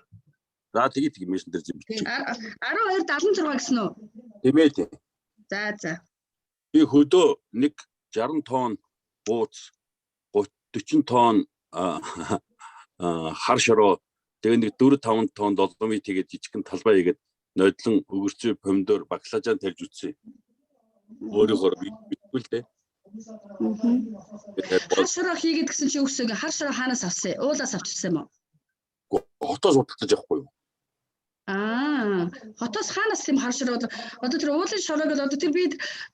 За тэгээ тэг мессенжер дээр бичих. 12 76 гэсэн үү? Тийм ээ тий. За за. Би хөдөө нэг 60 тонн бууз 40 тонн хар шороо тэгээ нэг 4 5 тонн доломит хийгээд жижигхэн талбай хийгээд нодлон өгөрцөө помидор баклажан тарьж үтсэн. Өөрөөхөө мэдгүй л дээ. Хар шороо хийгээд гэсэн чи үгсэг хар шороо хаанаас авсан? Уулаас авчирсан юм уу? Хотоос худалдаж авахгүй юу? Аа, хотоос хаанаас тийм хар шороо одоо тэр уулын шороог л одоо тэр би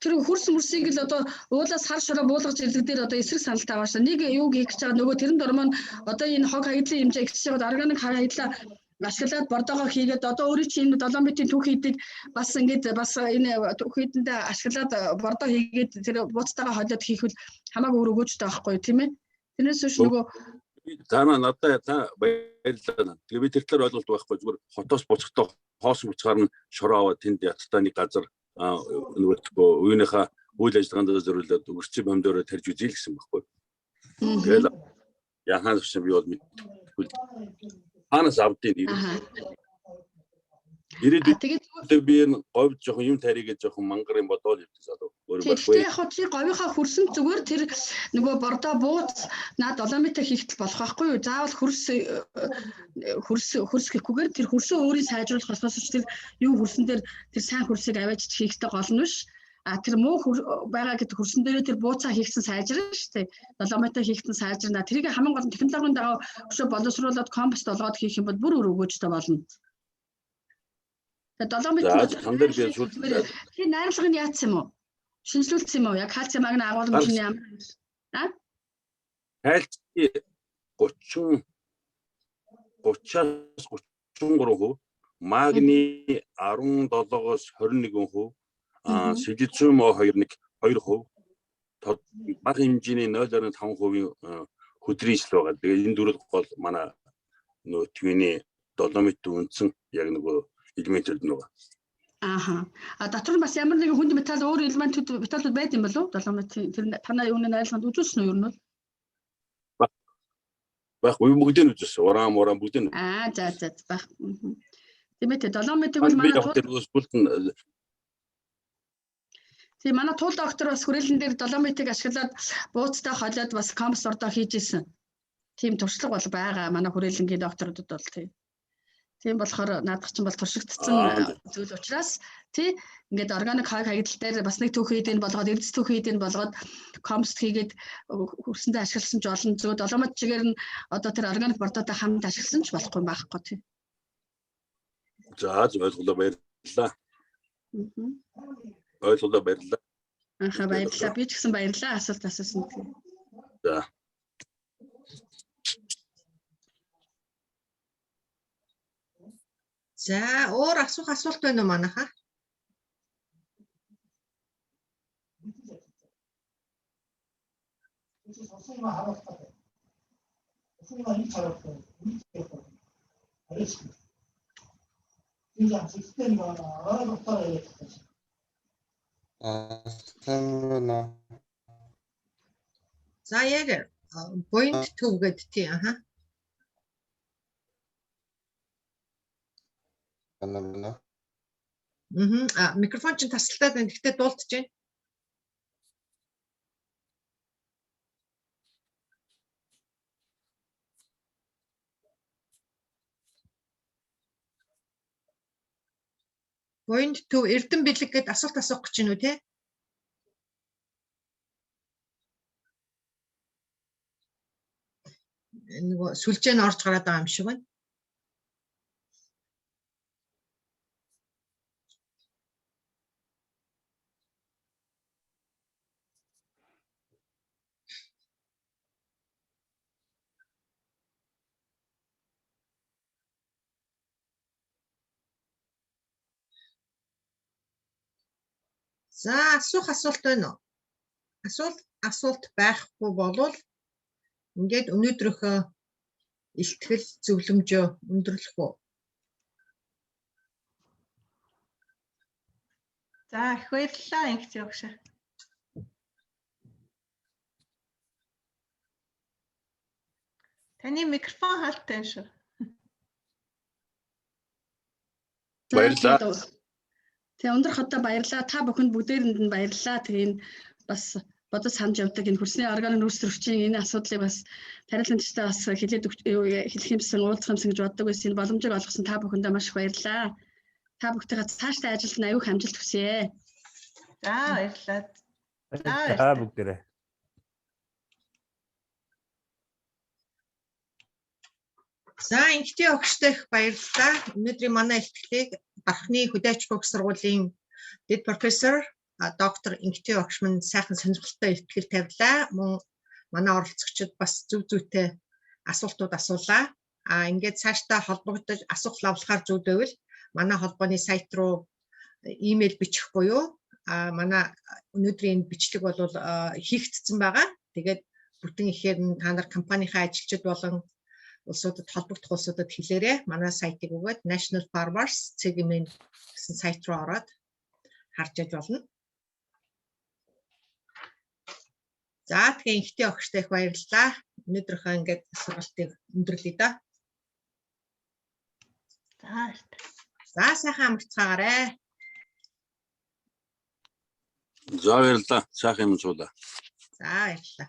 тэр хөрс мөрсийг л одоо уулаас хар шороо буулгаж ирдэг дээр одоо эсрэг саналтай байгаа шээ. Нэг юуг хийх гэж байгаа нөгөө тэрэн дормоо нь одоо энэ хог хаягдлын хэмжээ ихсэж байгаа органик хар хаягдлаа ашиглаад бордоогоо хийгээд одоо өөрийн чинь энэ долоомитын түүх хийдэг бас ингээд бас энэ түүх хийдэндээ ашиглаад бордоо хийгээд тэр бууцтайгаа холиод хийх үл хамаагүй үр өгөөжтэй байхгүй тийм ээ. Тэрнээс биш нөгөө та надад та баярлалаа. Тэгээ би тэр талаар ойлголт байхгүй зүгээр хотоос буцахдаа хоосон буцгаар нь шороо аваад тэнд яттай нэг газар нөгөө уйныхаа үйл ажиллагаанд зориулаад өгөрчийн помидороо тарьж үзье л гэсэн байхгүй. Тэгэл яхаа гэсэн би бол мэдгүй. Хаанаас авдیں۔ Ирээд би энэ говь жоохон юм тарийгээд жоохон мангар юм бодоол явдаг залуу. Өөр байхгүй. Яг хоо чи говийнхаа хөрсөн зүгээр тэр нөгөө бордоо бууц наа долоомитр хийхтэл болох байхгүй юу? Заавал хөрс хөрс хөрс гэхгүйгээр тэр хөрсөө өөрийн сайжруулах болохоос ч тэр юу хөрсөн дээр тэр сайн хөрсийг аваач хийхтэй гол нь биш. А тэр муу байгаа гэдэг хөрсөн дээрээ тэр бууцаа хийгдсэн сайжрна шүү дээ. Долоомитр хийгдсэн сайжрна. Тэрийг хамгийн гол нь технологийн дагуу өшөө боловсруулад компост олгоод хийх юм бол бүр өөр өгөөжтэй болно. Тэгээ долоомитр хан дээр би шүүд чи найрлага нь яатсан юм уу? Шинжлүүлсэн юм уу? Яг кальци магна агуулмж нь ямар а? Кальци 30 30-аас 33%, магни 17-оос 21%, силициум О2 нэг 2%, бага хэмжээний 0.5% хөдрийн ижил байгаа. Тэгээ энэ дөрөв гол манай нөгөө твиний долоомит үндсэн яг нөгөө элементүүд нь байгаа. Ааха. А дотор нь бас ямар нэгэн хүнд металл өөр элементүүд металлууд байд юм болов уу? Долоомитын тэр танай юуны найрлаганд үзүүлсэн үү ер нь бол? Байхгүй бүгдийг нь үзүүлсэн. Уран уран бүгдийг нь. Аа за за байх. Тийм ээ долоомитыг бол манай тул Тийм манай тул доктор бас хүрээлэн дээр долоомитыг ашиглаад бууцтай холиод бас компост ордоо хийж исэн. Тийм туршлага бол байгаа манай хүрээлэнгийн докторудад бол тийм. Тийм болохоор наадах чинь бол туршигдсан зүйл учраас тий ингээд органик хойг хаягдал дээр бас нэг түүх хийдэн болгоод эрдэс түүх хийдэн болгоод компост хийгээд хөрсөндөө ашигласан ч олон зөө долоомот чигээр нь одоо тэр органик бордоотой хамт ашигласан ч болохгүй байхгүй тий. За ойлголоо баярлалаа. Ойлголоо баярлалаа. Анхаа баярлалаа. Би ч гэсэн баярлалаа асуулт асуусан. За. За өөр асуух асуулт байна уу манайхаа? За яг point 2 гэдэг тий аха. А микрофон чинь тасалдаад байна. Гэхдээ дуулдаж байна. Point 2 Эрдэн бэлэг гэд асуулт асуух гэж байна уу те? Нөгөө сүлжээ нь орж гараад байгаа юм шиг байна. За асуух асуулт байна уу? Асуулт байхгүй болвол ингээд өнөөдрийнхөө илтгэл зөвлөмжөө өндөрлөх үү? За их баярлалаа инх зөөгш. Таны микрофон хаалттай шүү. Баярлалаа. Тэгээ өндөр хотод баярлалаа. Та бүхэнд бүгдээрэнд нь баярлалаа. Тэгээ энэ бас бодож санаж явдаг энэ хөрсний орган нөөц төрчийн энэ асуудлыг бас тариаланчтай бас хэлээд хэлэх юмсан уулзах юмсан гэж боддог байсан. Энэ боломжийг олгосон та бүхэндээ маш их баярлалаа. Та бүхтэйгээ цаашдаа ажилд нь аюух амжилт хүсье. За баярлалаа. За бүгдээрээ. За инхтээ огштой их баярлалаа. Өнөөдрийн манай илтгэлийг Бархны хөдөө аж ахуйн сургуулийн дэд профессор доктор Инхтээ огш минь сайхан сонирхолтой илтгэл тавилаа. Мөн манай оролцогчид бас зөв зүйтэй асуултууд асуулаа. А ингээд цаашдаа холбогдож асуух лавлахаар зүйл байвал манай холбооны сайт руу имэйл бичих буюу а манай өнөөдрийн энэ бичлэг бол хийгдсэн байгаа. Тэгээд бүтэн ихээр нь та нар компанийнхаа ажилчид болон улсуудад холбогдох улсуудад хэлээрэй. Манай сайтыг өгөөд National Farmers CGM гэсэн сайт руу ороод харж яж болно. За тэгээ инхтээ огштой их баярлалаа. Өнөөдрийнхөө ингээд сургалтыг өндөрлөе да. За баярлалаа. За сайхан амарцгаагаарай. За баярлалаа. Сайхан юм суулаа. За баярлалаа.